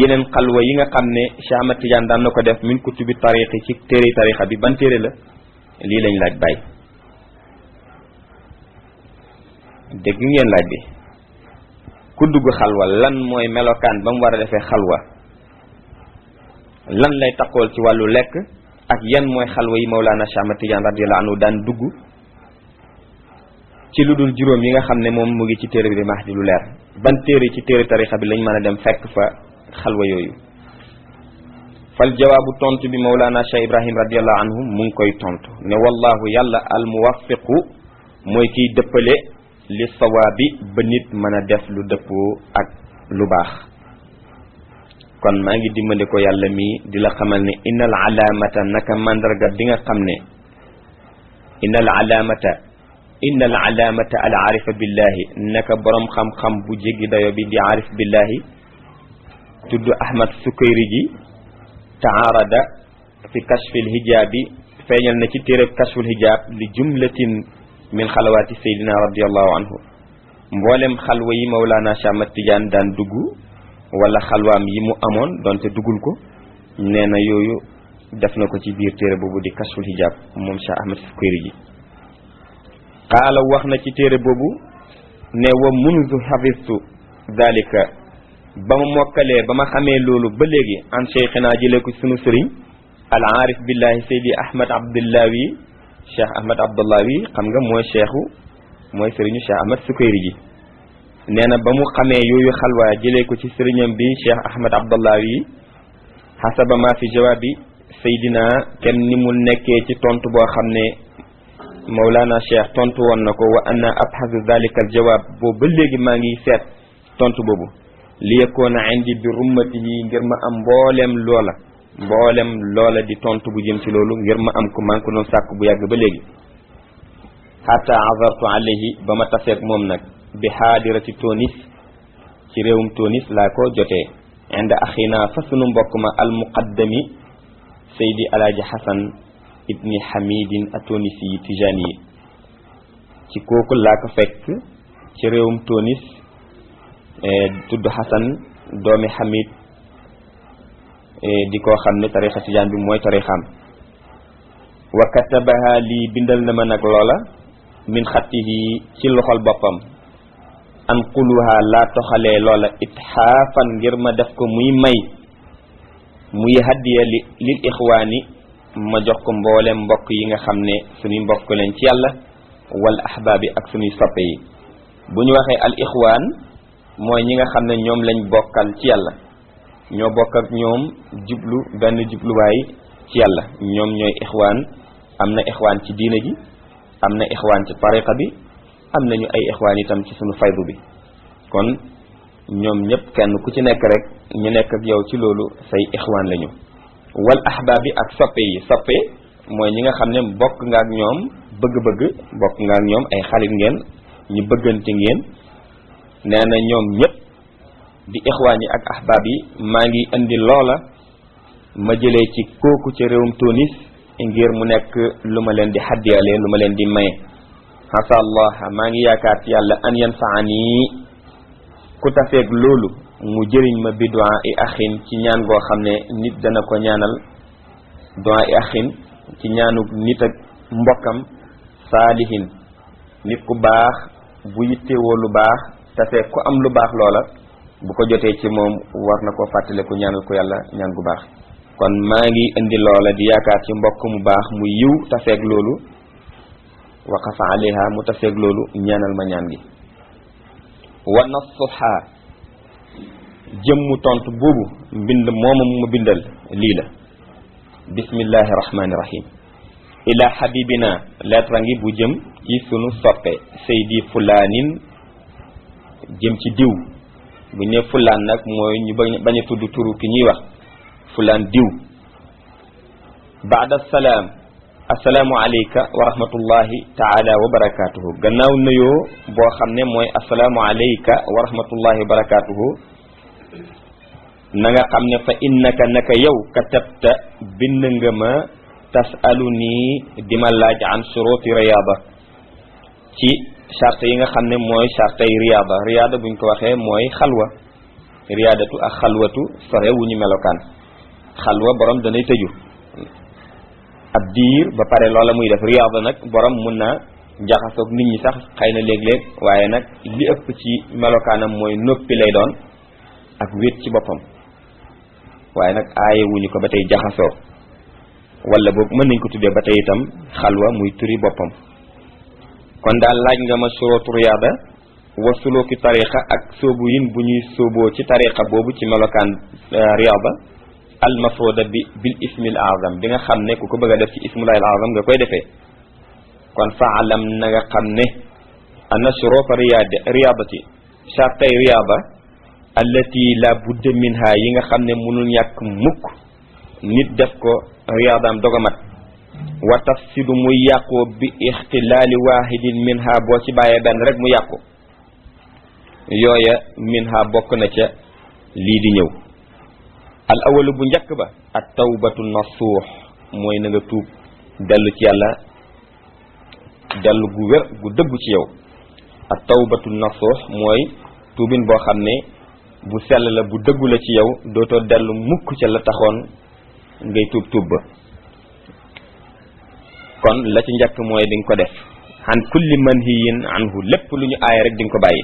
yeneen xalwa yi nga xam ne Cheikh Ahmad Tidiane daan na ko def min kutubi tariqi ci téere tariqa bi, ban téere la? lii lañ laaj bàyyi. dégg ngeen laaj bi. ku dugg xalwa lan mooy melokaan ba mu war a defee xalwa, lan lay taxool ci wàllu lekk, ak yan mooy xalwa yi Mawlana Cheikh Ahmad Tidiane radiyallahu anhu daan dugg ci lu dul juróom yi nga xam ne moom mu ngi ci téere bi di Mahdi lu leer. ban téere ci téere tarixa bi lañ mën a dem fekk fa xalwa yooyu? fal jawaabu tontu bi Mawlana Cheikh Ibrahim radiyallahu anhu mu ngi koy tontu ne wallahu yàlla al muwaffiqu mooy kiy dëppale li sawaabi ba nit mën a def lu dëppoo ak lu baax. kon maa ngi dimbali ko yàlla mi di la xamal ne innal alaamata naka mandarga bi nga xam ne innal alaamata al aarifa billahi naka borom xam-xam bu jéggi dayo bi di aarif billahi tudd Ahmad Sukayri ji taarada fi kashfil hijaabi feeñal na ci téereb kashful hijaab li jumlatin min xalawaati Seydina radiyallahu anhu mboolem xalwa yi Mawlana Cheikh Ahmad Tidiane daan dugg wala xalwaam yi mu amoon donte duggul ko, nee na yooyu def na ko ci biir téere boobu di kashful hijab moom Cheikh Ahmad Sukayri ji. qaala wax na ci téere boobu ne wa munzu xafistu dalika ba ma mokkalee ba ma xamee loolu ba léegi an cheikhina jëlee ko sunu sëriñ al aarif billahi Seydi Ahmad Abdullawi Cheikh Ahmad Abdullawi xam nga mooy sëriñu Cheikh Ahmad Sukayri ji. nee na ba mu xamee yooyu xalwa jëlee ko ci sëriñam bi Cheikh Ahmad Abdullawi xasaba ma fi jawaabi Seydina kenn ni mu nekkee ci tontu boo xam ne Mawlana Cheikh tontu woon na ko wa anna abhasu dalika al jawaab boobu ba léegi maa ngi seet tontu boobu li yakoona indi bi rummatihi ngir ma am mboolem loola di tontu bu jëm ci loolu ngir ma am ko maa ngi ko doon sàkk bu yàgg ba léegi. hatta azartu alayhi ba ma taseeg moom nag bi xaadirati Tunis ci réewum Tunis laa ko jotee inda axina fa sunu mbokk ma al muqaddami Seydi Alaaji Xasan ibni Hamidin atonisi yi Tijani yi ci kooku laa ko fekk ci réewum Tunis tudd Xasan doomi Hamid di koo xam ne tarixa Tijaan bi mooy tarixam. wa katabaha lii bindal na ma nag loola min xattihi ci loxol boppam an quluha laa toxalee loola itxaafan ngir ma def ko muy hadiya lil ixwaani ma jox ko mboolem mbokk yi nga xam ne suñuy mbokk leen ci yàlla wal ahbaabi ak suñuy soppe yi. bu ñu waxee al ixwaan mooy ñi nga xam ne ñoom lañ bokkal ci yàlla, ñoo bokk ak ñoom jublu benn jubluwaay ci yàlla, ñoom ñooy ixwaan. am na ixwaan ci diina ji, am na ixwaan ci tariqa bi, am nañu ay ixwaan itam ci sunu faydu bi. kon ñoom ñëpp kenn ku ci nekk rek ñu nekk ak yow ci loolu say ixwaan lañu. wal ahbaab bi ak soppe yi, soppe mooy ñi nga xam ne bokk nga ak ñoom bëgg-bëgg, bokk nga ak ñoom ay xarit ngeen, ñu bëggante ngeen. nee na ñoom ñëpp di ixwaan yi ak ahbaab yi maa ngi indi loola ma jëlee ci kooku ci réewum Tunis ngir mu nekk lu ma leen di xaddiyalee, lu ma leen di maye. asa allah maa ngi yaakaar ci yàlla an yanfaani ku tafeeg loolu mu jëriñ ma bi du'a i axin ci ñaan goo xam ne nit dana ko ñaanal, du'a i axin ci ñaanu nit ak mbokkam saalihin, nit ku baax bu yittewoo lu baax tafeeg ku am lu baax loola bu ko jotee ci moom war na koo fàttale ku ñaanal ko yàlla ñaan gu baax. kon maa ngi indi loola di yaakaar ci mbokk mu baax mu yiw tafeeg loolu, waqafa alayha mu tafeeg loolu ñaanal ma ñaan gi. wa nasuha jëmmu tontu boobu mbind mooma mu bindal lii la bismillahi rahmani rahim ila habibina lettre ngi bu jëm ci sunu soppe saydi fulaanin jëm ci diw bu ñëw fulaan nag mooy ñu bañ a tudd turu ki ñuy wax fulaan diw baada salaam assalaamu alayka wa rahmatullahi taala wa barakatuhu gannaaw nuyoo boo xam ne mooy assalaamu alayka wa rahmatullahi wa barakatuhu na nga xam ne fa innaka naka yow katabta bind nga ma tasaluni di ma laaj an shuruti riyaada ci charte yi nga xam ne mooy charte yi riyaada buñ ko waxee mooy xalwa riyaadatu ak xalwatu sore wu ñu melokaan xalwa borom danay tëju ab diir ba pare loola muy def riyaada nag borom mun na jaxasoog nit ñi sax xëy na léeg-léeg waaye nag li ëpp ci melokaanam mooy noppi lay doon ak wéet ci boppam waaye nag aaye wuñu ko ba tey jaxasoo wala boog mën nañ ko tuddee ba tey itam xalwa muy turi boppam kon daal laaj nga ma surootu riyaada wa suluki tariqa ak sóobu yin bu ñuy sóoboo ci tariqa boobu ci melokaan riyaada al mafruda bil ismil azam bi nga xam ne ku ko bëgg a def ci ismullahi al azam nga koy defee kon faalam na nga xam ne anna shuruta riyaadati chartay riyaada allati la budda minha yi nga xam ne mënul ñàkk mukk nit def ko riyaadaam dogamat wa tafsidu muy yàqoo bi ixtilaali wahidin minha boo ci bàyyee benn rek mu yàqu yooya minha bokk na ca lii di ñëw al awalu bu njëkk ba at tawbatu nasuux mooy na nga tuub dellu ci yàlla dellu gu wér gu dëggu ci yow at tawbatu nasuux mooy tuubin boo xam ne bu sell la bu dëggu la ci yow dootoo dellu mukk ca la taxoon ngay tuub ba kon la ci njëkk mooy di nga ko def an kulli manhiyin anhu lépp lu ñu aaya rek di nga ko bàyyi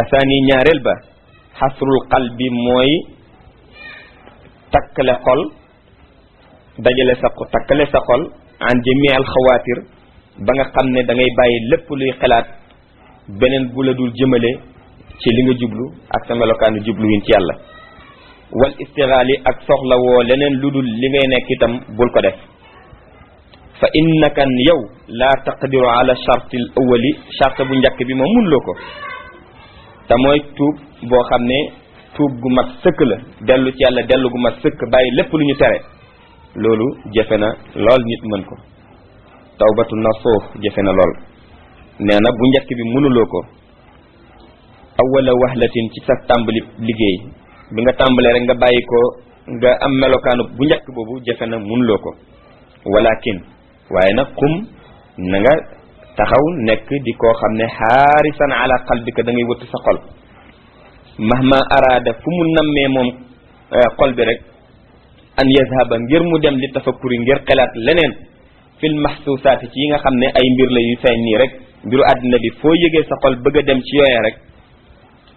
asaani ñaareel ba xasrul qalbi mooy takkale xol dajale takkale sa xol an jami al xawaatir ba nga xam ne da ngay bàyyi lépp luy xalaat beneen bu la dul jëmale ci li nga jublu ak sa melokaanu jublu yin ci yàlla wal istighali ak soxla woo leneen lu dul li ngay nekk itam bul ko def fa innaka yow laa taqdiru ala charte al awali charte bu njëkk bi moom mënuloo ko te mooy tuub boo xam ne tuub gu mat sëkk la dellu ci yàlla dellu gu mat sëkk bàyyi lépp lu ñu tere loolu jafe na lool nit mën ko tawbatu nasuux jafe na lool nee na bu njëkk bi mënuloo ko awala wahlatin ci sa tàmbali liggéey bi nga tàmbalee rek nga bàyyi ko nga am melokaanu bu njëkk boobu jafe na mënuloo ko walakin waaye nag qum na nga taxaw nekk di koo xam ne xaarisan ala qalbika da ngay wëtt sa xol mahma araada fu mu nammee moom xol bi rek an yazhaba ngir mu dem li tafakkuri ngir xelaat leneen fil mahsusaati ci yi nga xam ne ay mbir la yu feeñ nii rek mbiru àddina bi foo yëgee sa xol bëgg a dem ci yooya rek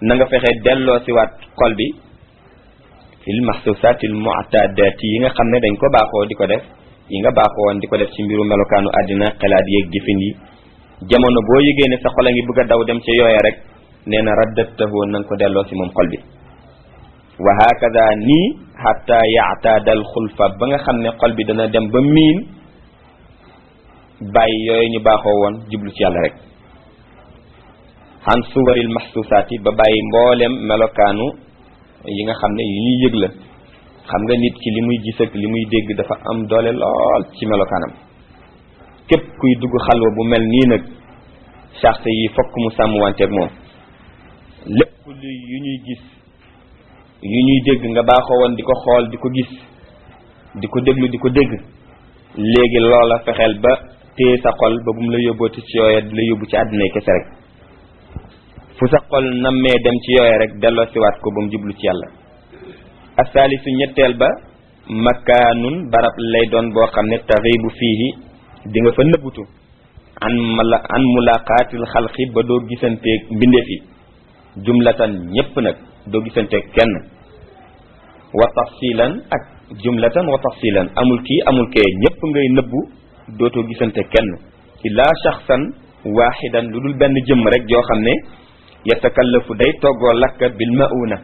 na nga fexe delloo si waat xol bi fil mahsusaati al mu'tadaati yi nga xam ne dañ ko baaxoo di ko def yi nga baaxoo woon di ko def ci mbiru melokaanu àddina xelaat yeeg jëfin yi jamono boo yëgee ne sa xol a ngi bëgg a daw dem ci yooya rek nee na raddatahu na nga ko delloo si moom xol bi wa hakada nii hatta yaataadal xulfa ba nga xam ne xol bi dana dem ba miin bàyyi yooyu ñu baaxoo woon jublu ci yàlla rek xan suwaril mahsusaati ba bàyyi mboolem melokaanu yi nga xam ne yi ñuy yëg la xam nga nit ki li muy gis ak li muy dégg dafa am doole lool ci melokaanam képp kuy dugg xalwa bu mel nii nag charte yi fokk mu sàmm wanteeg moom lépp lu yu ñuy gis yu ñuy dégg nga baaxoo woon di ko xool di ko gis di ko déglu di ko dégg léegi loola fexeel ba téye sa xol ba bu mu la yóbbooti ci yooya di la yóbbu ci àddina kese rek fu sa xol nammee dem ci yooya rek delloo siwaat ko ba mu jublu ci yàlla asaalisu ñetteel ba makaanun barab lay doon boo xam ne taxibu fiihi di nga fa nëbbutu an mulaqaatil xalqi ba doo gisanteeg mbindeef yi jumlatan ñépp nag doo gisanteeg kenn wa tafsilan ak jumlatan wa tafsilan amul kii amul kee ñépp ngay nëbbu dootoo gisante kenn illa shaxsan waaxidan lu dul benn jëmm rek joo xam ne yatakallafu day toggoo lakka bil mauna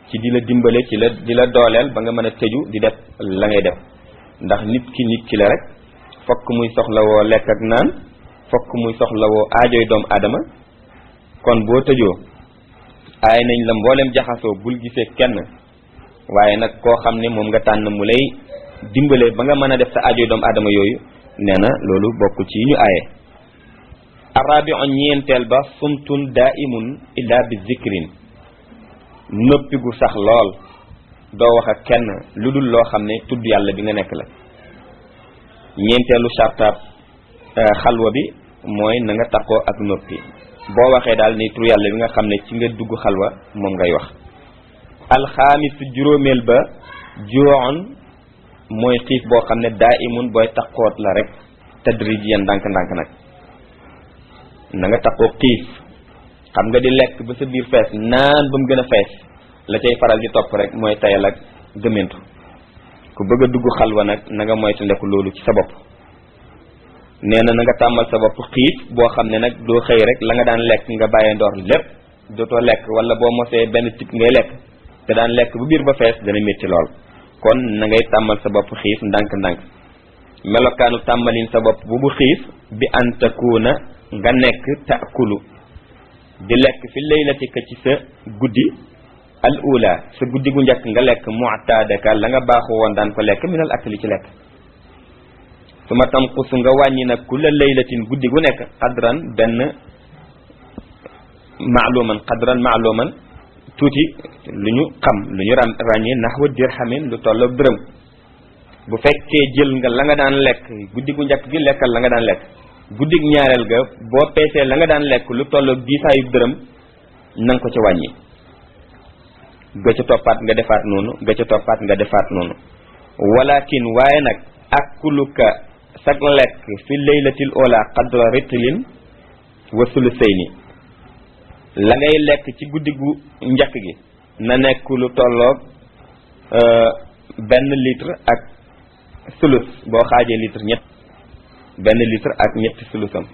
ci di la dimbale ci la di la dooleel ba nga mën a tëju di def la ngay def ndax nit ki la rek fokk muy soxlawoo lekk ak naan fokk muy soxlawoo aajoy doomu aadama kon boo tëjoo aay nañ la mboolem jaxasoo bul gisee kenn waaye nag koo xam ne moom nga tànn mu lay dimbale ba nga mën a def sa aajoy doomu aadama yooyu nee na loolu bokk ci ñu aaye arabiu ñeenteel ba sumtun daimun illa bi zikrin noppi gu sax lool doo wax ak kenn lu dul loo xam ne tudd yàlla bi nga nekk la ñeenteelu sartaab xalwa bi mooy na nga takkoo ak noppi boo waxee daal ni tur yàlla bi nga xam ne ci nga dugg xalwa moom ngay wax alxaamis juróomeel ba juu'un mooy xiif boo xam ne daa imun booy takkoot la rek tadrijiyan ndànk-ndànk nag na nga takkoo xiif xam nga di lekk ba sa biir fees naan ba mu gën a fees la cay faral di topp rek mooy tayal ak gëmmentu ku bëgg a dugg xalwa nag na nga moytu ndeku loolu ci sa bopp nee na nga tàmmal sa bopp xiif boo xam ne nag doo xëy rek la nga daan lekk nga bàyyee ndoor lépp dootoo lekk wala boo mosee benn tig ngay lekk te daan lekk bu biir ba fees dana métti lool kon na ngay tàmmal sa bopp xiif ndànk-ndànk melokaanu tàmmalin sa bopp bu xiif bi antakuuna nga nekk taakulu di lekk fi laylatika ci sa guddi al ula sa guddi gu njëkk nga lekk mu'tadaka la nga baaxu woon daan ko lekk minal akli ci lekk su ma tanqusu nga wàññi nag kulla laylatin guddi gu nekk qadran benn maaluman tuuti lu ñu xam lu ñu ràññee naxwa dirhamin lu tolloog dërëm bu fekkee jël nga la nga daan lekk guddi gu njëkk gi lekkal la nga daan lekk guddig ñaareel ga boo peesee la nga daan lekk lu tolloog diisaayu dërëm nanga ko ca wàññi ga ca toppaat nga defaat noonu ga ca toppaat nga defaat noonu walakin waaye nag akuluka sag lekk fi laylatil ola qadra ritlin wa sulusayni la ngay lekk ci guddi gu njëkk gi na nekk lu tolloog benn litre ak sulus boo xaajee litre ñett benn litre ak ñetti sulusam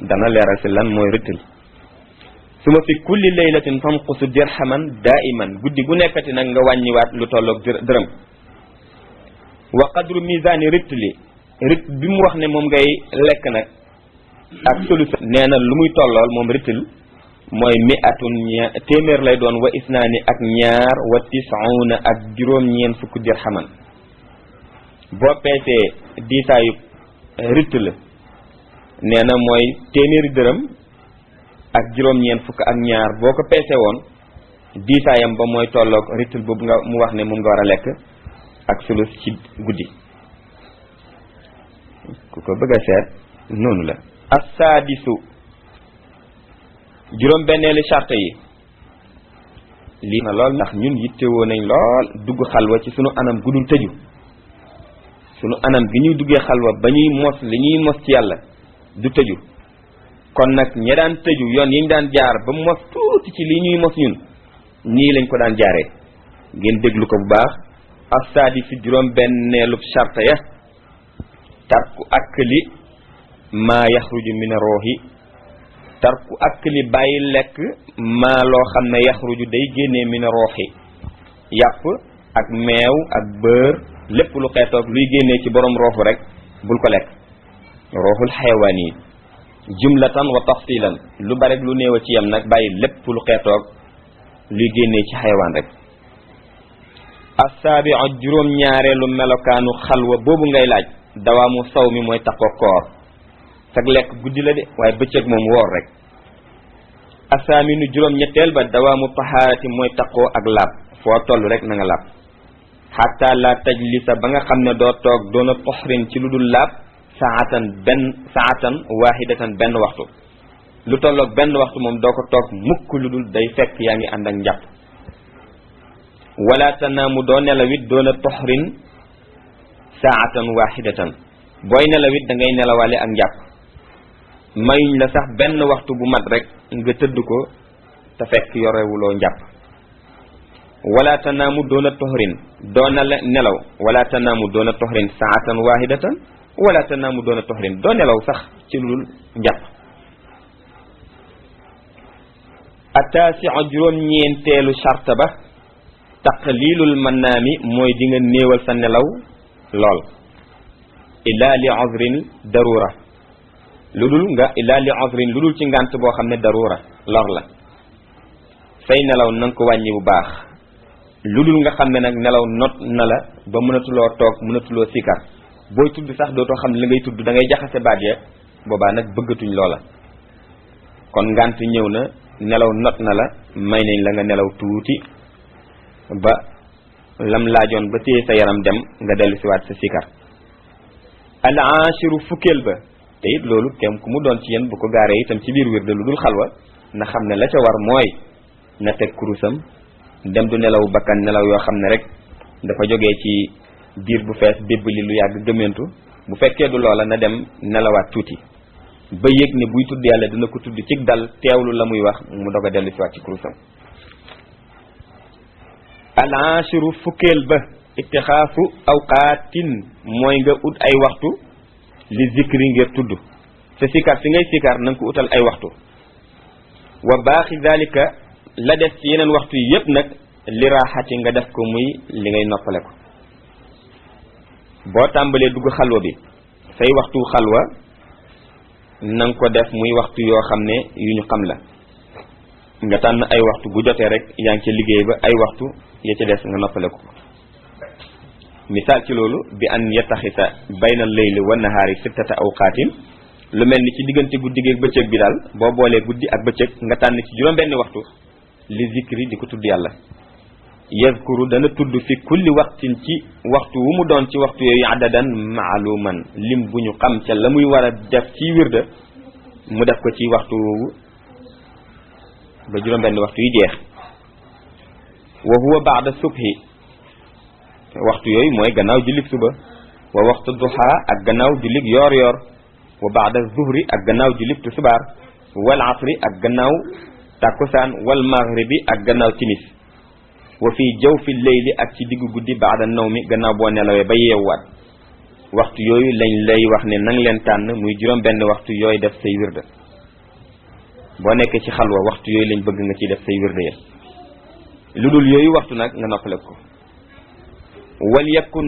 dana leeral si lan mooy ritil su ma fi kulli laylatin fanqusu dirhaman daiman guddi gu nekkati nag nga wàññiwaat lu tolloog dërëm wa qadru misani ritli rit bi mu wax ne moom ngay lekk nag ak sulus nee na lu muy tollool moom ritil mooy mi'atun téeméer lay doon wa isnaani ak ñaar wa tis'una ak juróom-ñeent fukk dirhaman boo peesee diisaayu ritil nee na mooy téeméeri dërëm ak juróom-ñeent fukk ak ñaar boo ko peese woon diisaayam ba mooy tolloog ritil boobu nga mu wax ne moom nga war a lekk ak sulus ci guddi ku ko bëgg a seet noonu la assaadisu juróom benneeli charte yi lii na lool ndax ñun yittewoo nañ lool dugg xalwa ci sunu anam gudul tëju sunu anam gi ñuy duggee xalwa ba ñuy mos li ñuy mos ci yàlla du tëju kon nag ña daan tëju yoon yi ñu daan jaar ba mos tuuti ci li ñuy mos ñun nii lañ ko daan jaaree ngeen déglu ko bu baax assaadi fi juróom benneelu charte ya tarku akli maa yaxruju min ruuhi tarku akli bàyyi lekk maa loo xam ne yaxruju day génnee min ruuhi yàpp ak meew ak beurre lépp lu xeetoog luy génnee ci borom roofu rek bul ko lekk ruuxul xayawaan yi jumlatan wa tafsilan lu bari lu néew a ci yam nag bàyyi lépp lu xeetoog luy génnee ci xayawaan rek assaabiu juróom ñaareelu melokaanu xalwa boobu ngay laaj dawaamu saw mi mooy takkoo koor sag lekk guddi la de waaye bëccëg moom woor rek asaaminu juróom ñetteel ba dawaamu tahaarati mooy takkoo ak laab foo toll rek na nga laab xatta la tajlisa ba nga xam ne doo toog doona toxrin ci lu dul laab saatan waahidatan benn waxtu lu tolloog benn waxtu moom doo ko toog mukk lu dul day fekk yaa ngi ànd ak njàpp wala tanaamu doo nelawit doona toxrin saatan waahidatan booy nelawit da ngay nelawaale ak njàpp mayuñ la sax benn waxtu bu mat rek nga tëdd ko te fekk yorewuloo njàpp wala tanaamu doona toxrin doona nelaw wala tanaamu doona toxrin saatan waahidatan wala tanaamu doona toxrin doo nelaw sax ci lu dul njàpp ataasiu juróom ñeenteelu charte ba taqlilul mannaami mooy di nga néewal sa nelaw lool illa li uzrin darura lu dul ci ngànt boo xam ne darura lor la say nelaw na nga ko wàññi bu baax lu dul nga xam ne nag nelaw not na la ba mënatuloo toog mënatuloo sikar booy tudd sax dootoo xam li ngay tudd da ngay jaxase baat ya boobaa nag bëggatuñ loola kon ngànt ñëw na nelaw not na la may nañ la nga nelaw tuuti ba lam laajoon ba téye sa yaram dem nga dellu siwaat sa sikar al ashiru fukkeel ba te it loolu kem ku mu doon ci yéen bu ko gaaree itam ci biir wirde lu dul xalwa na xam ne la ca war mooy na teg kurusam dem du nelaw bakkan nelaw yoo xam ne rek dafa jógee ci biir bu fees bébb li lu yàgg gëmmentu bu fekkee du loola na dem nelawaat tuuti ba yëg ne buy tudd yàlla dina ko tudd ci dal teewlu la muy wax mu doog a dellu siwaat ci kurusam al ashiru fukkeel ba ittixaasu awqaatin mooy nga ut ay waxtu li zikri ngir tudd sa sikar si ngay sikar na nga ko utal ay waxtu wa baaxi dalika la des ci yeneen waxtu yi yépp nag li raaxati nga def ko muy li ngay noppale ko boo tàmbalee dugg xalwa bi say waxtu xalwa na nga ko def muy waxtu yoo xam ne yu ñu xam la nga tànn ay waxtu bu jotee rek yaa ngi ca liggéey ba ay waxtu ya ca des nga noppale ko misaal ci loolu bi an yattaxisa bayna layli wa nahaari sittata awqaatin lu mel ni ci diggante guddi ak bëccëg bi daal boo boolee guddi ak bëccëg nga tànn ci juróom-benni waxtu li zikri di ko tudd yàlla yazkuru dana tudd fi kulli waqtin ci waxtu wu mu doon ci waxtu yooyu adadan maaluman lim bu ñu xam ca la muy war a def ci wirda mu def ko ci waxtu woowu ba juróom-benni waxtu yi jeex wa huwa baada subhi waxtu yooyu mooy gannaaw jullig suba wa waxtu duha ak gannaaw jullig yoor yoor wa baada zuhri ak gannaaw jullig tusubaar wal asri ak gannaaw takkusaan wal maghribi ak gannaaw timis wa fii jawfi leyli ak ci diggu guddi baada nawmi gannaaw boo nelawee ba yeewwaat waxtu yooyu lañ lay wax ne nang leen tànn muy juróom benn waxtu yooyu def say wirda boo nekkee ci xalwa waxtu yooyu lañ bëgg nga ci def say wirda ya lu dul yooyu waxtu nag nga noppale ko wal yakun